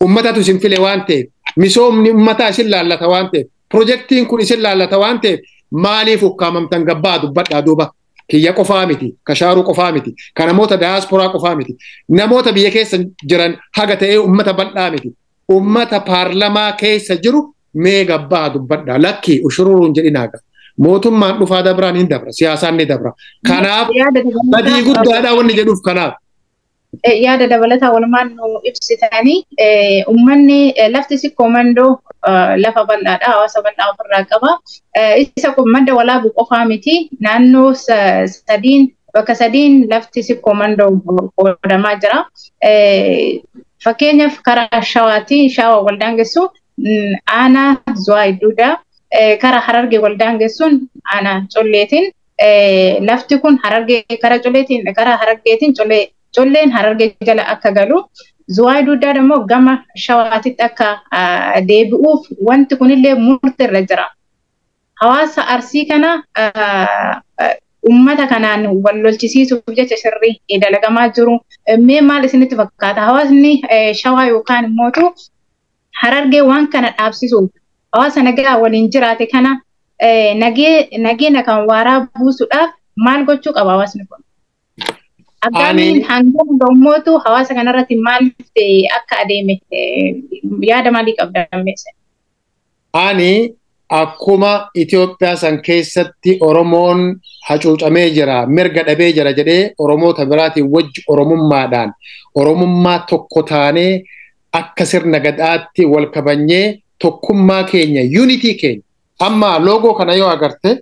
Uummatatu isin file waan ta'eef, misoomni uummataa isin laallata waan ta'eef, pirojektiin kun isin laallata waan ta'eef, maaliif ukkaamamtan? Gabbaa dubbadhaa duuba. Kiyya qofaa miti, kashaaruu qofaa miti, ka namoota daasporaa qofaa miti, namoota biyya keessa jiran haga ta'ee uummata bal'aa miti. Uummata paarlamaa keessa jiru mee gabbaa dubbadhaa, lakki ushururuun jedhinaaga. Mootummaan dhufaa dabraan hin dabra, siyaasaan ni dabra. Kanaaf badii guddaadha wanni jedhuuf kanaaf. Yaada dabalataa walumaan nu ibsitanii, uummanni lafti Sikkoo Mandoo lafa bal'aadha, hawaasa bal'aa ofirraa qaba. Isa kun Madda Walaabuu qofaa miti, naannoo sadiin, bakka sadiin lafti Sikkoo Mandoo qoodamaa jira. Fakkeenyaaf karaa Shawaatii, Shawaa waldaangessu aanaa Zuwaa Duudaa, karaa Harargee waldaangessuun aanaa Colleetiin lafti kun Harargee karaa Colleetiin, karaa Harargeetiin Collee, Colleen Harargee jala akka galu, Zuwaay Dugdaa immoo gama Shawaatitti akka deebi'uuf wanti kunillee murteerra jira. Hawaasa Arsii kana uummata kanaan wal lolchisiisuuf jecha sirrii dalagamaa jiru. Mee maal isinitti fakkaata? Hawaasni Shawaa yookaan immootu Harargee waan kana dhaabsisuuf, hawaasa nagaa waliin jiraate kana nageenya kan waaraa buusuudhaaf maal gochuu qaba hawaasni kun? Aggaamiin hanga hundoommootu hawaasa kanarratti maal akka adeeme yaada maalii qabda meeshaa? Ani akkuma Itoophiyaa san keessatti Oromoon hacuucamee jira, mirga dhabee jira jedhee Oromoota biraatiin wajji Oromummaadhaan, Oromummaa tokko taanee akka sirna gadaatti wal kabanyee tokkummaa keenya, unity keenya. Amma loogoo kana yoo agarte,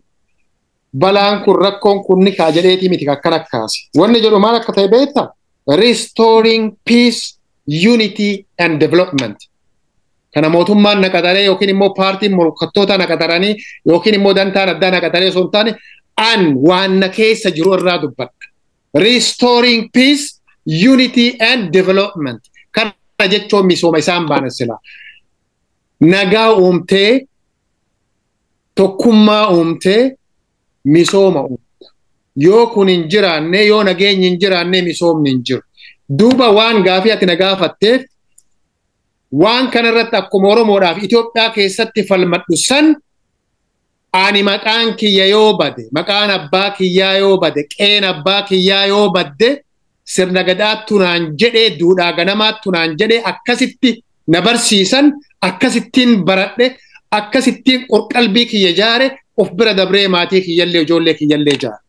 balaan kun, rakkoon kun ni kaa jedheetii miti akkana kaase. Wanni jedhu maal akka ta'e beektaa? Restoring peace, unity and development. Kana mootummaan naqataree yookiin immoo paartiin morkattoota naqataranii yookiin immoo dantaan addaa naqataree osoo hin taane, an waan na keessa jiru irraa dubbadha. Restoring peace, unity and development. Kana jechuun misooma isaan baana sila. Nagaa uumtee, tokkummaa uumtee, misooma uumta. Yoo kun hin jiraanne, yoo nageenyi hin jiraanne, misoomni hin jiru. Duuba waan gaafii ati na gaafatteef, waan kanarratti akkuma Oromoodhaaf Itoophiyaa keessatti falmadhu san, ani maqaan kiyya yoo bade, maqaan abbaa kiyyaa yoo bade, qeen abbaa kiyyaa yoo badde, sirna gadaattu naan jedhee, duudhaa ganamaattu naan jedhee, akkasitti na barsiisan, akkasittiin baradhe, akkasittiin qorqalbii kiyya jaare, of bira dabree maatii kiyyallee ijoollee kiyyallee jaare.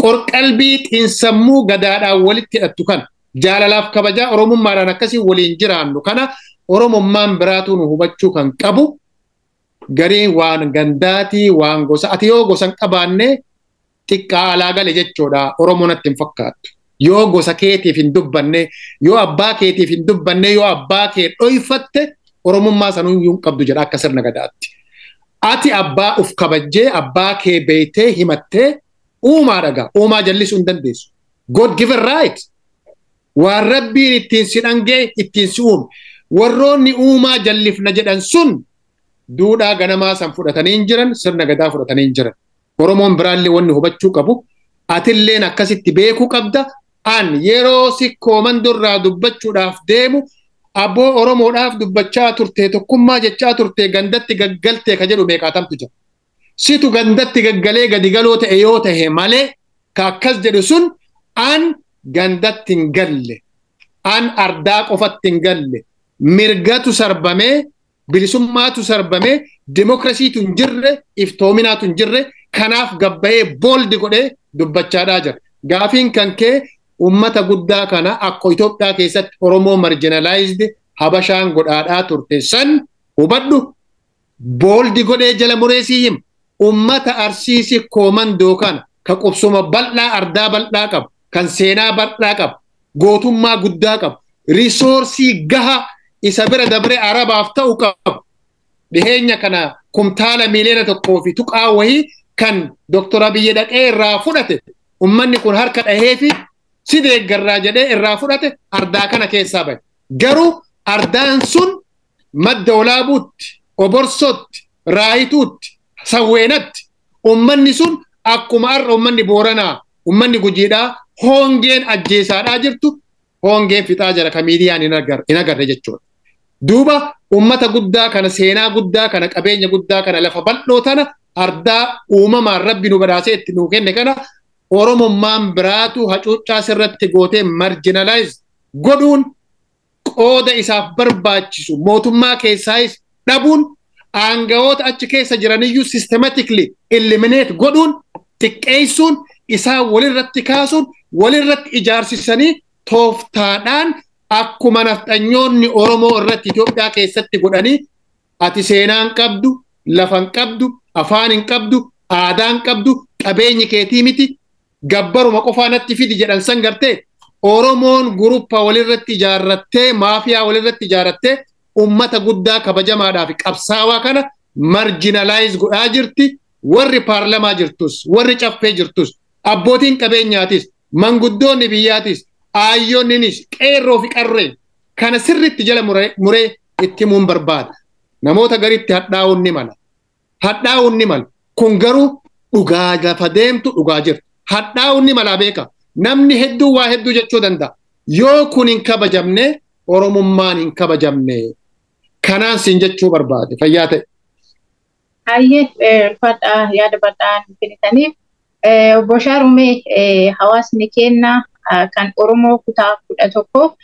Qorqalbii xiinsammuu gadaadhaan walitti hidhattu kana, jaalalaaf kabajaa Oromummaadhaan akkasii waliin jiraannu kana, Oromummaan biraatu nu hubachuu kan qabu. Gariin waan gandaatii, waan gosa. Ati yoo gosa hin qabaanne xiqqaa alaa gale jechuudha. Oromoo natti hin fakkaattu. Yoo gosa keetiif hin dubbanne, yoo abbaa keetiif hin dubbanne, yoo abbaa kee dhoyfatte, Oromummaa sanuyyuu hin qabdu jedha akka sirna gadaatti. Ati abbaa uf kabajjee, abbaa kee beeytee himattee, uumaa dhagaa. Uumaa jallisuu hin dandeessu. God given right. Waan Rabbiin ittiin si dhangee, ittiin si uume. Warroonni uumaa jallifna jedhan sun duudhaa ganamaa san fudhatanii hin jiran, sirna gadaa fudhatanii hin jiran. Oromoon biraallee wanni hubachuu qabu, atilleen akkasitti beekuu qabda. An yeroo Sikkoo Mandorraa dubbachuudhaaf deemu, "Abboo, Oromoodhaaf dubbachaa turte, tokkummaa jechaa turte, gandatti gaggaltee" ka jedhu meeqaatamtu jira. Situ gandatti gaggalee gadi galoo ta'e yoo ta'e malee, ka akkas jedhu sun, an gandatti hin galle. An ardaa qofatti hin galle. Mirgatu sarbamee, bilisummaatu sarbamee, dimokiraasiitu hin jirre, iftoominaatu hin jirre, kanaaf gabbayee bold godhee dubbachaadhaa jira. Gaafiin kan kee ummata guddaa kana akka Itoophiyaa keessatti Oromoo marginalized Habashaan godhaadhaa turte san hubadhu, bold godhee jala mureesii hima. Ummata Arsii Sikkoo Mandoo kana ka qubsuma bal'aa, ardaa bal'aa qabu, kan seenaa bal'aa qabu, gootummaa guddaa qabu, resource gaha isa bira dabree Arabaaf ta'u qabu. Dhiheenya kana kumtaala 1.2 miliyoona wayii kan Dr. Abiyyi dhaqee irraa fudhate, ummanni kun harka dhahee fi si deeggarraa jedhee irraa fudhate, ardaa kana keessaa bahe. Garuu ardaan sun Madda Olaabuutti, Oborsootti, Raayituutti, Sawweenatti ummanni sun akkuma har'a ummanni Booranaa, ummanni Gujiidhaa hongeen ajjeesaadhaa jirtu, hongeen fixaa jira ka miidiyaan hin agarre jechuudha. Duuba ummata guddaa kana, seenaa guddaa kana, qabeenya guddaa kana, lafa bal'oo tana, ardaa uumamaan Rabbi nu badhaasee itti nuu kenne kana Oromummaan biraatu hacuuccaa sirratti gootee marginalize godhuun, qooda isaaf barbaachisu mootummaa keessaayis dhabuun, aangawoota achi keessa jiraniyyuu systematically eliminate godhuun, xiqqeessuun, isaan walirratti kaasuun, walirratti ijaarsisanii, tooftaadhaan akkuma nafxanyoonni Oromoo irratti Itoophiyaa keessatti godhanii, ati seenaa hin qabdu, lafa hin qabdu, afaan hin qabdu, aadaa hin qabdu, qabeenyi keetii miti, gabbaruma qofaa natti fidi jedhan san gartee, Oromoon group walirratti ijaarrattee, maafiyaa walirratti ijaarrattee, ummata guddaa kabajamaadhaa fi qabsaawaa kana marginalize godhaa jirti. Warri paarlamaa jirtus, warri caffee jirtus, abbootiin qabeenyaatis, manguddoonni biyyaatis, aayyoonninis, qeerroo fi qarree kana sirritti jala muree itti himuun barbaada. Namoota garitti hadhaa'uun ni mala. Hadhaa'uun ni mala. Kun garuu dhugaa lafa deemtu, dhugaa jirtu. Hadhaa'uun ni mala, beeka. Namni hedduu waa hedduu jechuu danda'a. Yoo kun hin kabajamne, Oromummaan hin kabajamne. Kanaan siin jechuu barbaade, fayyaa ta'e. Hayyee, ulfaadhaa, yaada bal'aa nu kennitaniif. Obbo Shaarumee, hawaasni keenya kan Oromoo kutaa 11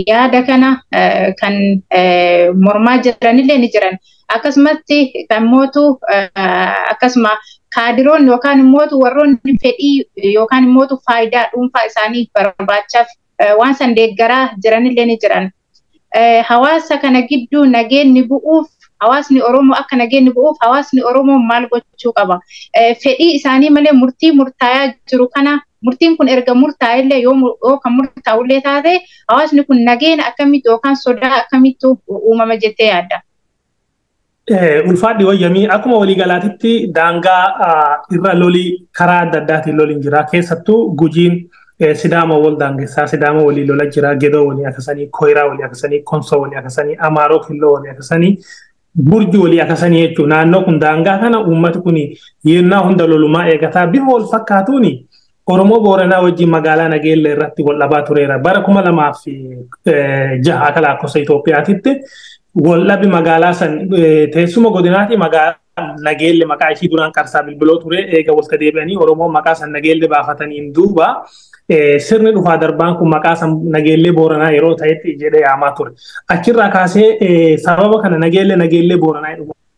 yaada kana kan mormaa jiranillee ni jiran. Akkasumatti kan mootu akkasuma kaadiroonni yookaan immoo warroonni fedhii yookaan immoo faayidaa dhuunfaa isaanii barbaachaaf waan san deeggaraa jiranillee ni jiran. Hawaasa kana gidduu nageenyi bu'uuf, hawaasni Oromoo akka nageenyi bu'uuf, hawaasni Oromoo maal gochuu qaba? Fedhii isaanii malee murtii murtaayaa jiru kana, murtiin kun erga murtaa'ellee, yoo kan murtaa'ullee taate, hawaasni kun nageenya akkamitti yookaan sodaa akkamitti uumama jettee yaadda? Ulfaadhi wayyamii, akkuma waliigalaatitti daangaa irra lolii karaa adda addaatiin loliin jira. Keessattuu Gujiin Sidaama wal daangessaa, Sidaama walii lola jira, Gedoo walii akkasanii, Koyiraa walii akkasanii, Konsoo walii akkasanii, Amaaroo Killoo walii akkasanii, Burji walii akkasanii jechuudha. Naannoo kun daangaa kana uummati kun yennaa hunda lolumaa eegataa bifa wal fakkaatuuni Oromoo Booranaa wajjin magaalaa Nageella irratti wal dhabaa tureera. Bara 2006 akka lakkoofsa Itoophiyaatitti waldhabi magaalaa san teessuma godinaati, magaalaa Nageelle maqaa ishii duraan Qarsaa Bilbiloo ture, eega walta deebi'anii Oromoo maqaa san Nageelle baafataniin duuba sirni dhufaa darbaan kun maqaa san Nageellee Booranaa yeroo ta'etti jedhee yaamaa ture. Achirraa kaasee sababa kana Nageellee Booranaa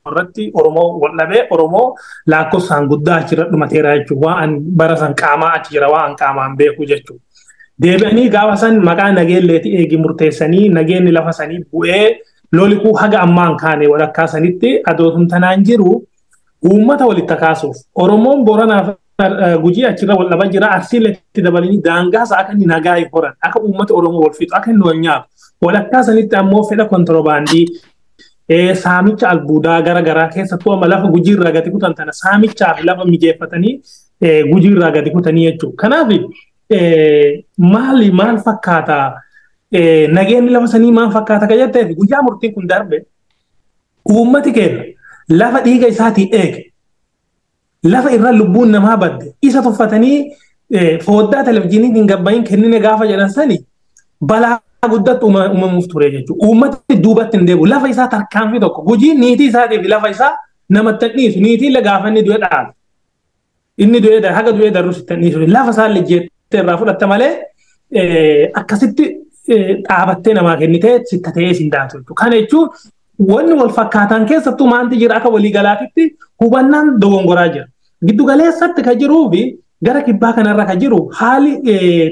irratti Oromoo waldhabee, Oromoo lakkoofsaan guddaa achirra dhumateera jechuudha. Waan bara san qaamaa achi jira, waan qaamaan beeku jechuudha. Deebi'anii gaafa san maqaa Nageelleeti eegi murteessanii, nageenni lafa sanii bu'ee Loli kun haga ammaan kaane walakkaa sanitti adootun tanaan jiru uummata walitti kaasuuf Oromoon Booranaaf Gujii achirra wal dhabaa jira. Arsiiletti dabalanii daangaa isaa akka inni nagaa horan, akka uummata Oromoo wal fixu, akka inni wal nyaatu. Walakkaa sanitti ammoo fedha kontiroobaandii, saamicha albuudaa gara garaa keessattuu amma lafa Gujii irraa gadi kutan tana saamichaaf lafa mijeeffatanii Gujii irraa gadi kutanii jechuudha. Kanaaf maali maal fakkaata, nageenyi lafa sanii maal fakkaata kan jetteef, guyyaa murtiin kun darbe uummati keenya lafa dhiiga isaatii eege, lafa irra lubbuun namaa badde isa tuffatanii fooddaa televizyiiniin gabbayin kennine gaafa jedhan sani balaa guddatti uumamuuf ture jechuudha. Uummati duubatti hin deebi'u. Lafa isaa tarkaanfii tokko Gujiin niitii isaatiif lafa isaa namatti hin dhiisu. Niitii illee gaafa inni du'e dhaala. Inni du'e haga du'e darrus itti hin dhiisu. Lafa isaa illee jettee irraa fudhatta malee akkasitti dhaabattee namaa kennitee sitta ta'ee siin daatu jechuudha. Kana jechuun wanni wal fakkaataan keessattuu maanti jira, akka waliigalaatitti hubannaan dogongoraa jira. Giddu galeessatti kan jiruu fi gara kibbaa kanarra kan jiru haali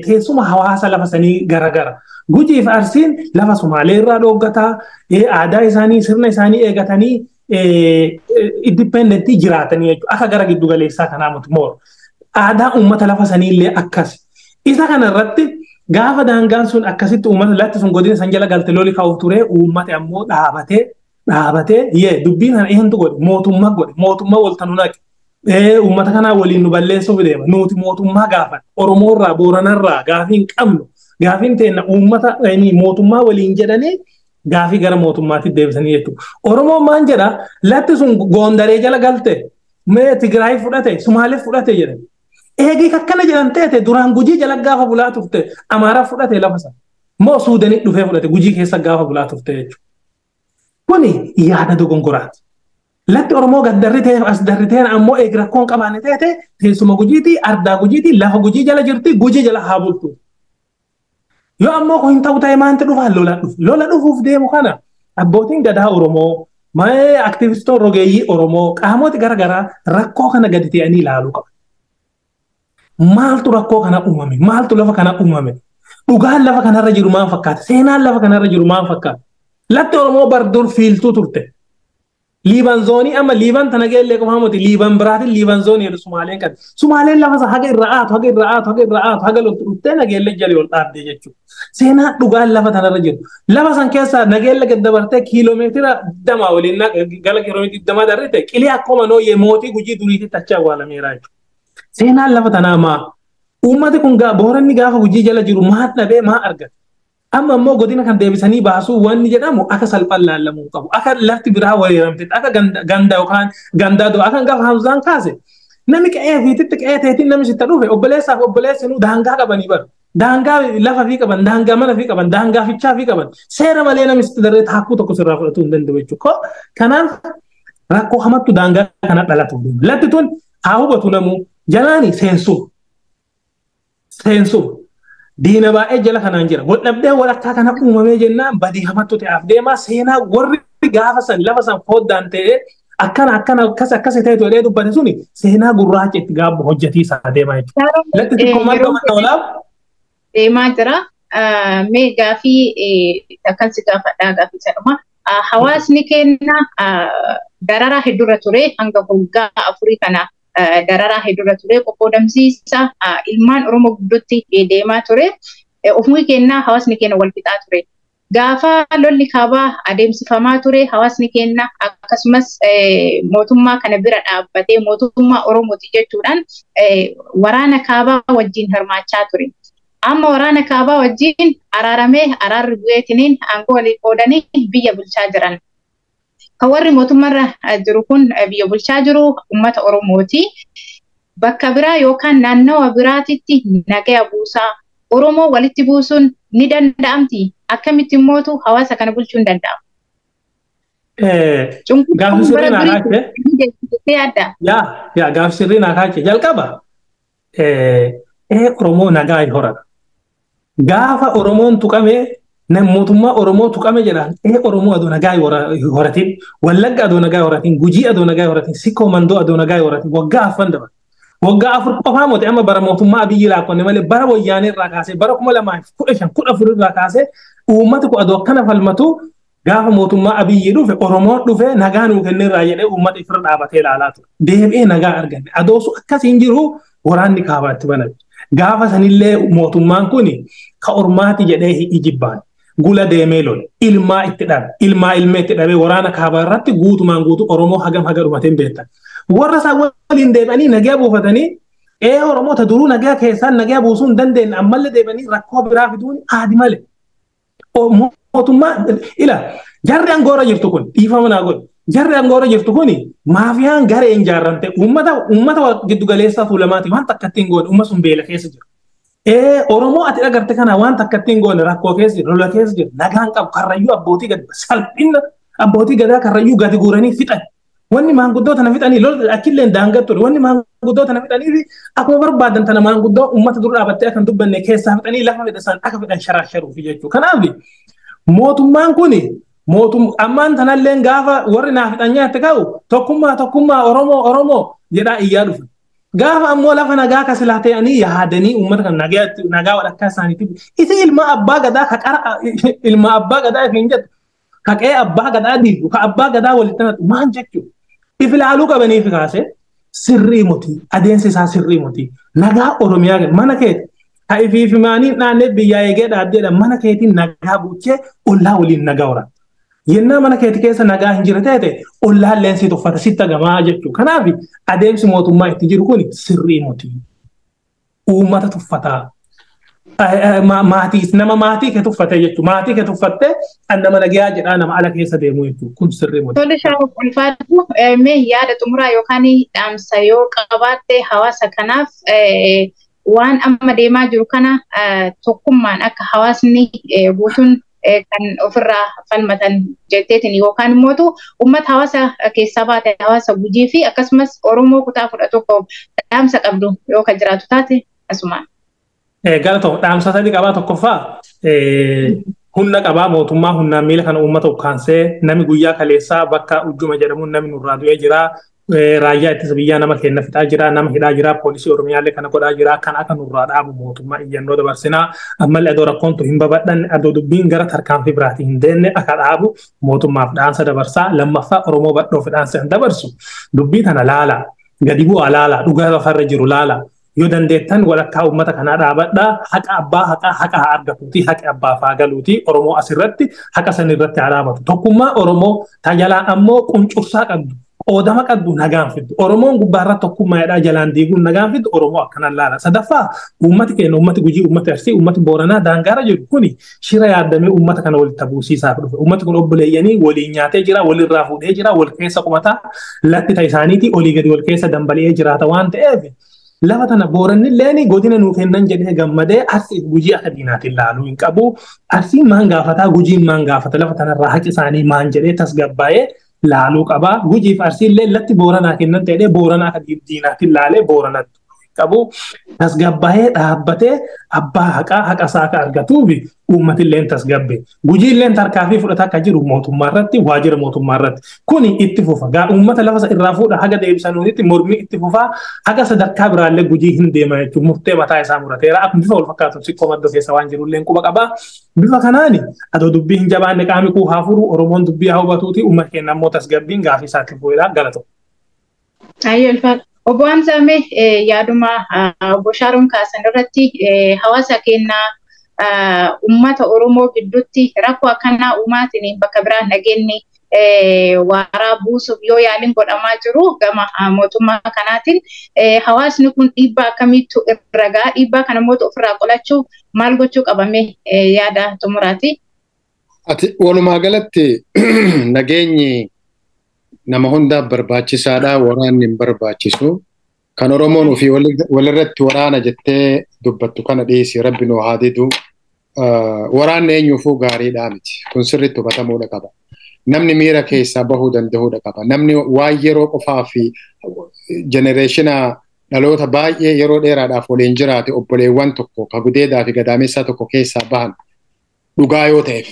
teessuma hawaasa lafa sanii garagara. Gujii fi Arsiin lafa Sumaalee irraa dhooggataa, aadaa isaanii, sirna isaanii eegatanii independent jiraatanii jechuudha. Akka gara giddu galeessaa kanaa miti moor. Aadaa uummata lafa sanii illee akkas. Isa kanarratti gaafa daangaan sun akkasitti uummata latti sun godina san jala galte loli ka'uuf ture, uummati ammoo dhaabatee yee dubbiin kana eentu godhe, mootummaa godhe, mootummaa waltanuu naqe. Uummata kanaa waliin nu balleessuuf deema. Nuti mootummaa gaafan Oromoorraa Booranarraa gaafii hin qabnu. Gaafiin teenna uummata mootummaa waliin jedhanii gaafii gara mootummaatti deebisanii jechuudha. Oromoon maan jedha, latti sun Goondaree jala galte, mee Tigraay fudhate, Sumaalee fudhate jedhan. Eegii akkana jedhan teete duraan Gujii jala gaafa bulaa turte Amaaraa fudhate lafa sana. Moo Suudanii dhufee fudhate Gujii keessa gaafa bulaa turte jechuudha. Kuni yaada dogongoraati. Latti Oromoo gaddarri ta'e as darri ta'e ammoo eegi rakkoon qabaanne ta'e teessuma Gujiiti, ardaa Gujiiti, lafa Gujii jala jirti, Gujii jala haa bultu. Yoo ammoo kun hin ta'u ta'e maanti dhufa? Lola dhufu. Lola dhufuuf deemu kana abbootiin gadaa Oromoo, maa'ee aktivistoon rogeeyyii Oromoo, qaamoti garaagaraa rakkoo kana gadi ta'anii ilaaluu qabu. Maaltu rakkoo kana uumame? Maaltu lafa kana uumame? Dhugaan lafa kanarra jiru maal fakkaata? Seenaan lafa kanarra jiru maal fakkaata? Lafti Oromoo bar dur fiiltuu turte. Liiban zoonii amma Liiban tana geellee qofaa miti, Liiban biraatiin Liiban zoonii jedhu Sumaaleen qabdi. Sumaaleen lafa isaa haga irra aatu, haga irra aatu, haga irra aatu, haga loltu dhuftee Nageellee jala ol dhaabdee jechuudha. Seenaa dhugaan lafa tanarra jiru. Lafa san keessaa Nageelle gad dabartee kiiloomeetira 20 waliin gara kiiloomeetira 20 darrite qilee akkuma nooyyee mootii Gujii duriititti achi awwaalameera jechuudha. Seenaan lafa tanaa maa? Uummati kun Booranni gaafa Gujii jala jiru maa dhabee, maa argate? Amma ammoo godina kan deebisanii baasuu wanni jedhamu akka salphaan laallamuu qabu. Akka lafti biraa weeraramte, akka ganda yookaan gandaa du'a akka gaafa Hamzaan kaase. Namni qe'ee fiititti qe'ee teetiin namni sitta dhufe obboleessaaf obboleessinuu daangaa qabanii baru. Daangaa lafa fi qaban, daangaa mana fi qaban, daangaa fichaa fi qaban. Seera malee namni sitti daree taakkuu tokko sirraa fudhatuu hin danda'u jechuudha. Kanaaf rakkoo hamattu daangaa kana dhalatu. Latti tun haa hubatu namuu jalaani seensuu. Seensuu. Diina baay'ee jala kanaan jira. Wal dhabdee walakkaa kana uumamee jennaan badii hamattu ta'aaf deemaa. Seenaa warri gaafa san lafa san foddaan ta'ee akkana akkana akkas akkas ta'e jedhee dubbate suni seenaa gurraacha itti gaabbu hojjetiisaa deemaa jechuudha. Latti xiqqoo marga mana olaaf. Deemaa jira. Mee gaafii akkan si gaafadhaa, gaafii sadhuma. Hawaasni keenya dararaa hedduurra ture, hanga waggaa 4 kana dararaa hedduurra ture, qoqqoodamsiisa ilmaan Oromoo gidduutti deemaa ture. Ofumii keenya hawaasni keenya wal fixaa ture. Gaafa lolli kaabaa adeemsifamaa ture hawaasni keenya akkasumas mootummaa kana bira dhaabbatee mootummaa Oromooti jechuudhaan waraana kaabaa wajjin hirmaachaa ture. Amma waraana kaabaa wajjin araaramee, araarri bu'eetiniin aangoo walii qoodanii biyya bulchaa jiran. Kan warri mootummaarra jiru kun biyya bulchaa jiru uummata Oromooti. Bakka biraa yookaan naannawa biraatitti nagaya buusaa Oromoo walitti buusuun ni danda'amti. Akkamitti immootu hawaasa kana bulchuun danda'ama? Gaaffii sirrii naa kaachee. Yaa, gaaffii sirrii naa kaachee. Jalqaba Oromoo nagaa hin horata. Gaafa Oromoon tuqamee, mootummaa Oromoo tuqame jedhaan, Oromoo adoo nagaa horatin, Wallagga adoo nagaa horatin, Gujii adoo nagaa horatin, Sikkoo Mandoo adoo nagaa horatin waggaa afran dabala. Waggaa 4 qofaa moote amma bara mootummaa Abiyyi laakkonne malee bara Wayyaanee irraa kaasee bara 2015, 14 irraa kaasee uummati kun adoo akkana falmatu Gaafa mootummaa Abiyyi dhufe Oromoon dhufe nagaa nuu kenneerraa jedhee uummata ifirra dhaabatee ilaalaa ture. Deebi'ee nagaa arganne. Adoosu akkasiin jiru waraanni kaabaatti baname. Gaafa sanillee mootummaan kun ka ormaati jedhee ijibbaan. Gula deemee lole. Ilmaa itti dhabe. Ilmaa ilmee itti dhabe waraana kaabaa irratti guutumaan guutuu Oromoo hagam haga dhumatee hin beektan. Warra isaan waliin deebi'anii nagaa buufatanii Oromoota duruu nagaa keessaan nagaa buusuu hin dandeenye ammallee deebi'anii rakkoo biraa fiduun aadi malee. Mootummaa ila jarri angoora jirtu kun dhiifama naa godhu. Jarri angoora jirtu kun maafiyaan garee hin jaarramte uummata giddu galeessaa tuulamaati waan takka ittiin goone uumma sun beela keessa jira. Oromoo ati agarte kana waan takka ittiin goone rakkoo keessa jira, lola keessa jira, nagaan qabu karrayyuu abbootii gadi salphina abbootii gadaa karrayyuu gadi guuranii fixan. Wanni maanguddoo tana fixanii lola achillee daangaa ture. Wanni maanguddoo tana fixanii fi akkuma barbaadan tana maanguddoo uummata dura dhaabattee akka hin dubbanne keessaa fixanii lafa fedha akka fedhan sharaasharuufi jechuudha. Kanaaf mootummaan kun ammaan tanallee gaafa warri naa fixan nyaatte ka'u tokkummaa tokkummaa Oromoo Oromoo jedhaa iyyaa dhufe. Gaafa ammoo lafa nagaa kasilaa ta'anii yaadanii uummata kan nagaa walakkaa isaaniitti isi ilma abbaa gadaa ka qara ilma abbaa gadaa ifiin jettu ka qe'ee abbaa gadaa diigu ka abbaa gadaa walitti naqu maal jechuudha. If ilaaluu qabaniif kaase sirrii miti adeemsi isaa sirrii miti nagaa Oromiyaa mana keeti ka ifiif maanii naannee biyyaa eegee dhaabdeedha mana keetiin nagaa buuchee ollaa waliin nagaa horatta. Yennaa mana keeti keessa nagaa hin jira ta'e ollaan leensi tuffata sitti agamaa jechuudha. Kanaaf adeemsi mootummaa itti jiru kun sirrii miti. Uummata tuffataa. Maatii nama maatii kee tuffatee jechuudha. Maatii kee tuffattee an nama nagayaa jedhaa nama ala keessa deemu jechuudha. Kun sirrii miti. Tole Shaaroo ulfaatu mee yaada xumuraa yookaan dhaamsa yoo qabaatte hawaasa kanaaf waan amma deemaa jiru kana tokkummaan akka hawaasni guutuun kan ofirraa falmatan jetteetiin yookaan immoo uummata hawaasa keessaa baate hawaasa Gujii fi akkasumas Oromoo kutaa 11 dhaamsa qabdu yoo kan jiraatu taate asumaan. Galatoo dhaamsa sadii qabaa tokkoffaa humna qabaa mootummaa humnaan miila kana uummata ukkaansee nami guyyaa kaleessaa bakka ujjuma jedhamuun nami nurraa du'ee jira. Raayyaa ittisa biyyaa nama kenna fixaa jira, nama hidhaa jira, poolisii Oromiyaallee kana godhaa jira, kan akka nurraa dhaabu mootummaa iyyannoo dabarsinaa. Ammallee adoo rakkoon tun hin babal'anne, adoo dubbiin gara tarkaanfii biraatiin hin deemne akka dhaabu mootummaaf dhaamsa dabarsaa. Lammaffaa Oromoo badhoof dhaamsa hin dabarsu. Dubbii tana laala, gadi bu'aa laala, dhugaa lafarra jiru laala. Yoo dandeettan walakkaa uummata kanaa dhaabadhaa, haqa abbaa haqaa haqa haa argatuuti, haqa abbaa haa galuuti, Oromoo asirratti haqa sanirratti haa dhaabatu. Tokkummaa Oromoo tajaajilaa ammoo quncursaa qabdu. Qoodama qabdu nagaan fiddu. Oromoon gubbaarra tokkummaadhaa jalaan diiguun nagaan fiddu Oromoo akkanaan laala. Sadaffaa uummati keenya uummati Gujii, uummati Arsii, uummati Booranaa daangaara jiru kuni shira yaaddamee uummata kana walitti buusiisaaf dhufe. Uummati kun obboleeyyanii waliin nyaatee jira, walirraa fuudhee jira, wal keessa qubataa latti ta'e isaaniitii olii gadi wal keessa dambali'ee jiraata waan ta'eef lafa tana Booranni illeen godina nuu kennan jedhee gammadee Arsii fi Gujii akka diinaatiin laaluu hin qabu. Arsiin maan gaafataa, Gujiin maan gaafata, lafa tanarraa haqi isaanii maan jedhee tasgabbaa'ee laaluu qabaa. Gujiif Arsiillee latti Booranaa kennan ta'ee Booranaa akka diinaatiin laalee Booranatti qabu. Tasgabbaa'ee dhaabbatee abbaa haqaa haqa isaa akka argatuuf uummatillee tasgabbe. Gujiillee tarkaanfii fudhataa akka jiru mootummaa irratti waajjira mootummaa irratti. Kuni itti fufa. Gaa uummata lafa irraa fuudha haga deebisanuutti mormii itti fufaa haga sadarkaa biraallee Gujii hin deema jechuun murtee mataa isaa murateera. Akkuma bifa wal fakkaatu siqqoo maddoo keessa waan jirullee quba qabaa. Bifa kanaani adoo dubbii hin jabaanne qaami kuu haa furu Oromoon dubbii haa hubatuuti uummata keenya ammoo tasgabbiin gaafii isaatti bu'eedha galatoo. Ayyoo ulfaata. Obbo Hamzaa mee yaaduma obbo Shaaroon kaasan irratti hawaasa keenyaa uummata Oromoo gidduutti rakkoo akkanaa uumaatiin bakka biraan dhageenye waaraa buusuuf yoo yaaliin godhamaa jiru gama mootummaa kanaatiin hawaasni kun dhiibbaa akkamiitu irra ga'a dhiibbaa kana immoo ofirraa qolachuuf maal gochuu qabame yaada xumuraati. Ati walumaa galatti nageenyi nama hundaaf barbaachisaadha, waraanni hin barbaachisu. Kan Oromoon ofii walirratti waraana jettee dubbattu kana dhiisi rabbi nuu haa didu. Waraanni eenyuufuu gaariidhaa miti. Kun sirriitti hubatamuudha qaba. Namni miira keessaa bahuu danda'uudha qaba. Namni waan yeroo qofaa fi jenereeshina dhaloota baay'ee yeroo dheeraadhaaf waliin jiraate obboleewwan tokko ka gudeedaa fi gadaamessaa tokko keessaa bahan dhugaa yoo ta'eef.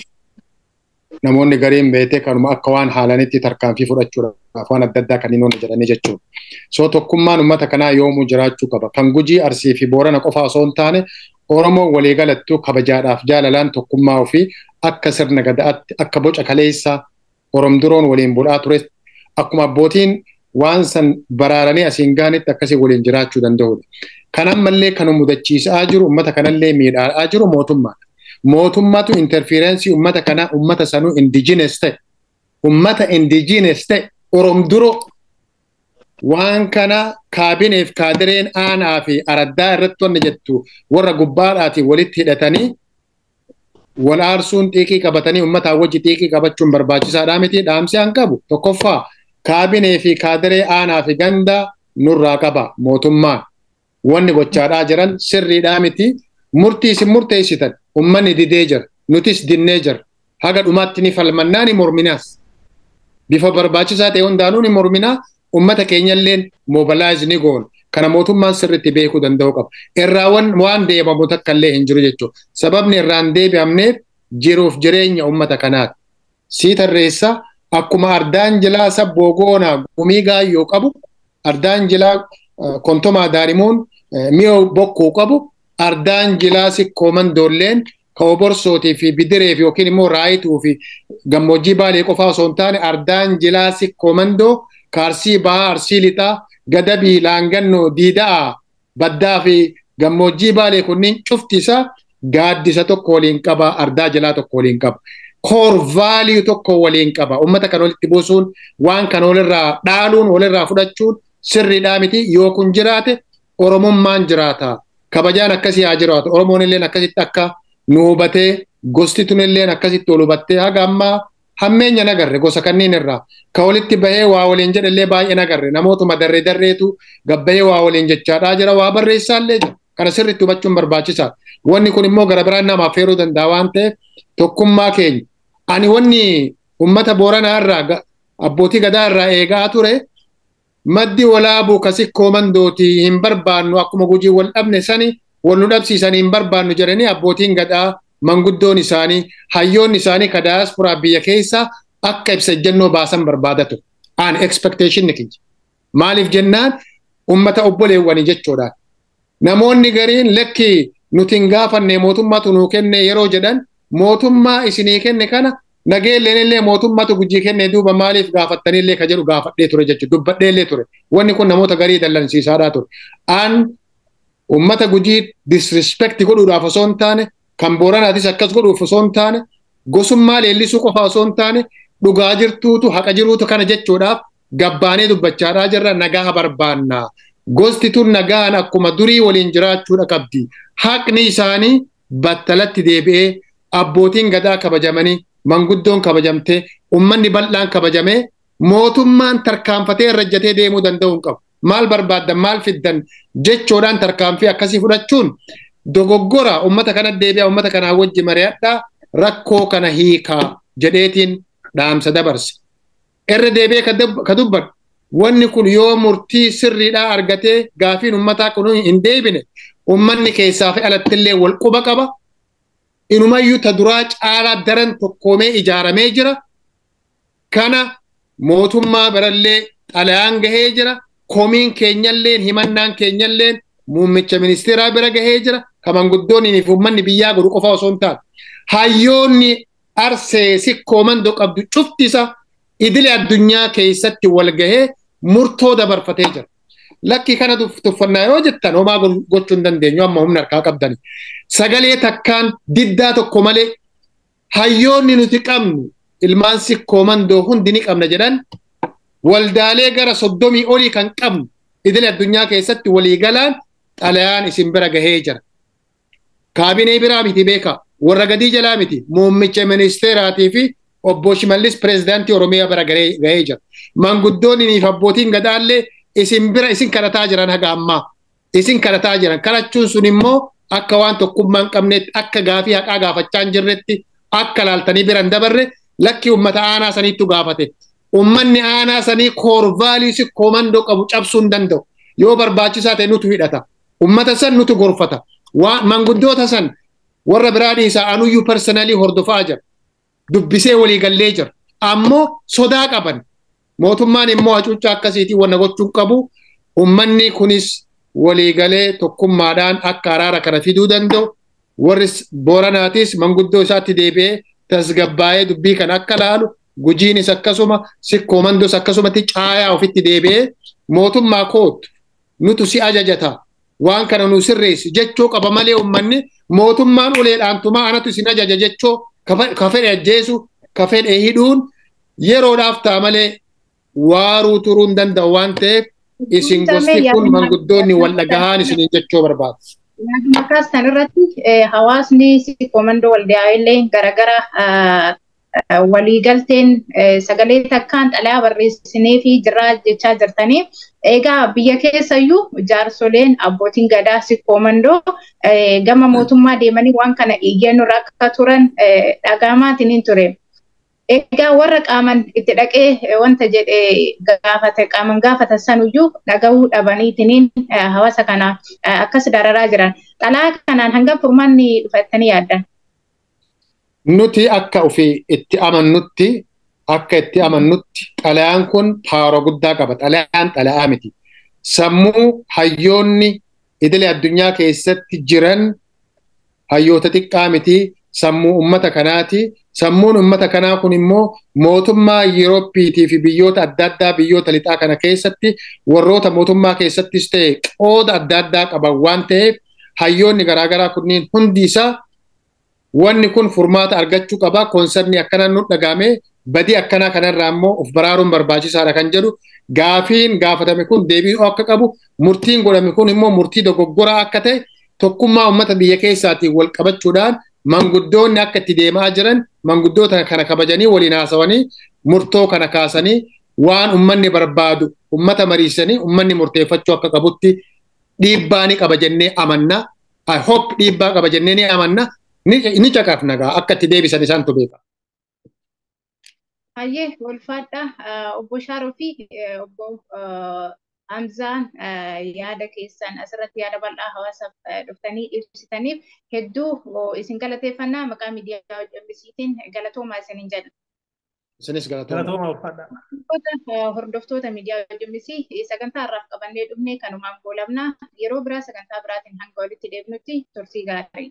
Namoonni gariin beetee kanuma akka waan haalanitti tarkaanfii fudhachuudhaaf waan adda addaa kanneen oona jedhanii jechuudha. So tokkummaan uummata kanaa yoomuu jiraachuu qaba. Kan Gujii, Arsii fi Boorana qofaa osoo hin taane Oromoo waliigalattuu kabajaadhaaf jaalalaan tokkummaa ofii akka sirna gadaatti akka boca kaleessaa Oromduroon waliin bulaa ture akkuma abbootiin waan san baraaranii asiin gaanitti akkasii waliin jiraachuu danda'udha. Kan ammallee kan mudachiisaa jiru uummata kanallee miidhaa jiru mootummaadha. Mootummaatu interferensii uummata kanaa uummata sanuu indigenous ta'e uummata indigenous ta'e Oromduroo waan kana kaabineef kaadireen aanaa fi araddaa irratti wanni jettu warra gubbaadhaatiin walitti hidhatanii wal aarsuun xiiqii qabatanii uummataa wajji xiiqii qabachuun barbaachisaadhaa miti dhaamsi an qabu tokkoffaa kaabinee fi kaadiree aanaa fi ganda nurraa qaba mootummaan wanni gochaadhaa jiran sirriidhaa miti murtii isin murteessitan uummanni didee jira nutis dinnee jira haga dhumaatti ni falmannaa ni morminaas bifa barbaachisaa ta'e hundaanuu ni morminaa ummata keenyalleen mobilaayiz ni goona. Kana mootummaan sirriitti beekuu danda'u qaba. Irraa waan deemamu takka illee hin jiru jechuudha. Sababni irraan deebi'amneef jiruuf jireenya ummata kanaati. Sii tarreessa akkuma ardaan jilaa sabboo goonaa gumii gaayyoo qabu, ardaan jilaa kontomaa daarimuun mi'oo bokkuu qabu, ardaan jilaa sikkoo mandoolleen ka oborsootii fi bidireef yookiin immoo raayituu fi gammoojjii baalee qofaa osoo hin taane ardaan jilaa sikkoo mandoo kaarsii bahaa arsii lixaa gadabii laangannoo diida'aa baddaa fi gammoojjii baalee kunniin cufti isaa gaaddisa tokko waliin qaba ardaa jalaa tokko waliin qaba. Koor vaaliyuu tokko waliin qaba. Uummata kan walitti buusuun waan kan walirraa dhaaluun walirraa fudhachuun sirriidhaa miti yoo kun jiraate Oromummaan jiraata. Kabajaan akkasii haa jiraatu. Oromoon illee akkasitti akka nu hubatee gosti tun illee akkasitti ol hubattee haga ammaa hammeenya nagarre gosa kanneen irraa ka walitti bahee waa waliin jedhallee baay'ee nagarre namootuma darree darreetu gabbahee waa waliin jechaadhaa jira waa barreessaallee jira kana sirriitti hubachuun barbaachisaa wanni kun immoo gara biraan namaaf feeruu danda'a waan ta'eef tokkummaa keenya ani wanni ummata booranaa irraa abbootii gadaa irraa eegaa ture maddi walaabuu kasikkoo mandootii hin barbaannu akkuma gujii wal dhabne sani wal nu dhabsiisanii hin barbaannu jedhanii abbootiin gadaa manguddoon isaanii hayyoonni isaanii ka daayasporaa biyya keessa akka ibsa ejjennoo baasan barbaadatu. Aan expectation kiyya. Maaliif jennaan ummata obboleewwanii jechuudhaan. Namoonni gariin lakki nuti hin gaafanne mootummaatu nuu kenne yeroo jedhan mootummaa isinii kenne kana nageelleen illee mootummaatu gujii kenne duuba maaliif gaafattanillee ka jedhu gaafadhee ture jechuudha dubbadhee illee ture. Wanni kun namoota garii dallansiisaadhaa ture. Aan ummata gujii disrespect godhuudhaaf osoo hin taane kan booranaatis akkas godhuuf osoo hin taane gosummaa leellisuu qofa osoo hin taane dhugaa jirtuutu haqa jiruutu kana jechuudhaaf gabbaanee dubbachaadhaa jirra nagaa barbaanna. Gosti tun nagaan akkuma durii waliin jiraachuudha qabdi. Haqni isaanii battalatti deebi'ee abbootiin gadaa kabajamanii manguddoon kabajamtee ummanni bal'aan kabajamee mootummaan tarkaanfatee irra deemuu danda'uu hin qabu. Maal barbaaddan maal fiddan jechuudhaan tarkaanfii akkasii fudhachuun dogoggora ummata kana deebi'a ummata kanaa wajji mari'adhaa rakkoo kana hiikaa jedheetiin dhaamsa dabarse. Irra deebi'ee ka dubbadhu wanni kun yoo murtii sirriidhaa argatee gaafiin ummataa kun hin deebine ummanni keessaa fi alattillee wal quba qaba. Inumayyuu ta duraa caalaa daran tokkoomee ijaaramee jira. Kana mootummaa birallee xalayaan gahee jira. Komiin keenyalleen himannaan keenyalleen muummicha ministeeraa bira gahee jira. Ka manguddoonni fi uummanni biyyaa godhu qofa osoo hin taane. Hayyoonni arsee sikkoo mandoo qabdu cufti isa idile addunyaa keessatti wal gahee murtoo dabarfatee jira. Lakki kana tuffannaa yoo jettan homaa gochuu hin dandeenyu amma humna harkaa qabdani. Sagalee takkaan diddaa tokko malee hayyoonni nuti qabnu ilmaan sikkoo mandoo hundi ni qabna jedhan waldaalee gara 30 olii kan qabnu idile addunyaa keessatti waliigalaan xalayaan isin bira gahee jira. Kaabinee biraa miti beekaa warra gadii jalaa miti muummicha ministeeraatii fi obbo Shimallis pireezidaantii Oromiyaa bira gahee jira. Manguddoonni fi abbootiin gadaallee isin bira isin kadhataa jiran haga ammaa. Isin kadhataa jiran kadhachuun sun immoo akka waan tokkummaa hin qabnetti akka gaafii haqaa gaafachaa hin jirretti akka laaltanii bira hin dabarre lakki uummata aanaa saniittu gaafate. Uummanni aanaa sanii koorvaalii sikkoo mandoo qabu cabsuu hin danda'u. Yoo barbaachisaa ta'e nutu hidhata. Uummata san nutu gorfata. Manguddoota san warra biraa dhiisaa anuyyuu personalii hordofaa jira. Dubbisee walii gallee jira. Ammoo sodaa qaban. Mootummaan immoo hacuuccaa akkasiitiin wanna gochuu qabu. Uummanni kunis waliigalee tokkummaadhaan akka araara kana fiduu danda'u. Warri Booranaatis manguddoo isaatti deebi'ee Tasgabbaa'ee dubbii kana akka laalu, Gujiinis akkasuma, Sikkoo Mandoos akkasumatti caayaa ofitti deebi'ee mootummaa kootu nutu si ajajata, waan kana nu sirreessi jechuu qaba malee, uummanni mootummaan uleedhaan tumaa anatu isin ajaja jechuu, ka fedhe ajjeesu, ka fedhe hidhuun yeroodhaaf ta'a malee waaruu turuu hin danda'u waan ta'eef, isin gosti kun manguddoonni wal dhagahaan isiniin jechuu barbaadu. Yaaduma kaastan irratti, hawaasni Sikkoo Mandoo Waldiyaa illee garagara waliigalteen sagalee takkaan xalayaa barreessinee fi jirraa jechaa jirtanii. Egaa biyya keessayyuu jaarsoleen abbootiin gadaa Sikkoo Mandoo gama mootummaa deemanii waan kana iyyannoo akka turan dhagaamaatiin hin ture. Egaa warra qaaman itti dhaqee wanta jedhe gaafate, qaaman gaafatan sanuyyuu dhagahuu dhabaniitiin hawaasa kana akkas dararaa jiran. Xalayaa kanaan hangam furmaanni dhufattanii yaaddan? Nuti akka ofii itti amannutti, akka itti amannutti, xalayaan kun power guddaa qaba. Xalayaan xalayaa miti. Sammuu hayyoonni idilee addunyaa keessatti jiran hayyoota xiqqaa miti. Sammuu uummata kanaati. Sammuun uummata kanaa kun immoo mootummaa Yuurooppiitii fi biyyoota adda addaa, biyyoota lixaa kana keessatti warroota mootummaa keessattis ta'e qooda adda addaa qaban waan ta'eef, hayyoonni garaagaraa kunniin hundi isaa wanni kun furmaata argachuu qaba. Concern akkanaa nu dhagahame, badii akkanaa kanarraa immoo of baraaruun barbaachisaadha kan jedhu, gaafiin gaafatame kun deebii akka qabu, murtiin godhame kun immoo murtii dogoggoraa akka ta'e, tokkummaa uummata biyya keessaatiin wal qabachuudhaan manguddoonni akka itti deemaa jiran, manguddoota kana kabajanii waliin haasawanii murtoo kana kaasanii, waan uummanni barbaadu uummata mariisanii uummanni murteeffachuu akka qabutti dhiibbaa ni qaba jennee amanna. I hope dhiibbaa qaba jennee ni amanna. Ni caqafna gaa, akka itti deebisan isaantu beeka. Hayyee, ulfaadha. Obbo Shaaroo fi obbo Hamzaan, yaada keessan asirratti yaada bal'aa hawaasaaf dhuftanii ibsitaniif hedduu isin galateeffannaa. Maqaa miidiyaa MBCtiin galatoomaa isiniin jedha. Isinis galatooma. Ulfaadha. Hordoftoota miidiyaa MBC, sagantaa irraaf qabannee dhufne kanumaan goolabna. Yeroo biraa sagantaa biraatiin hanga walitti deebinutti turtii gaarii.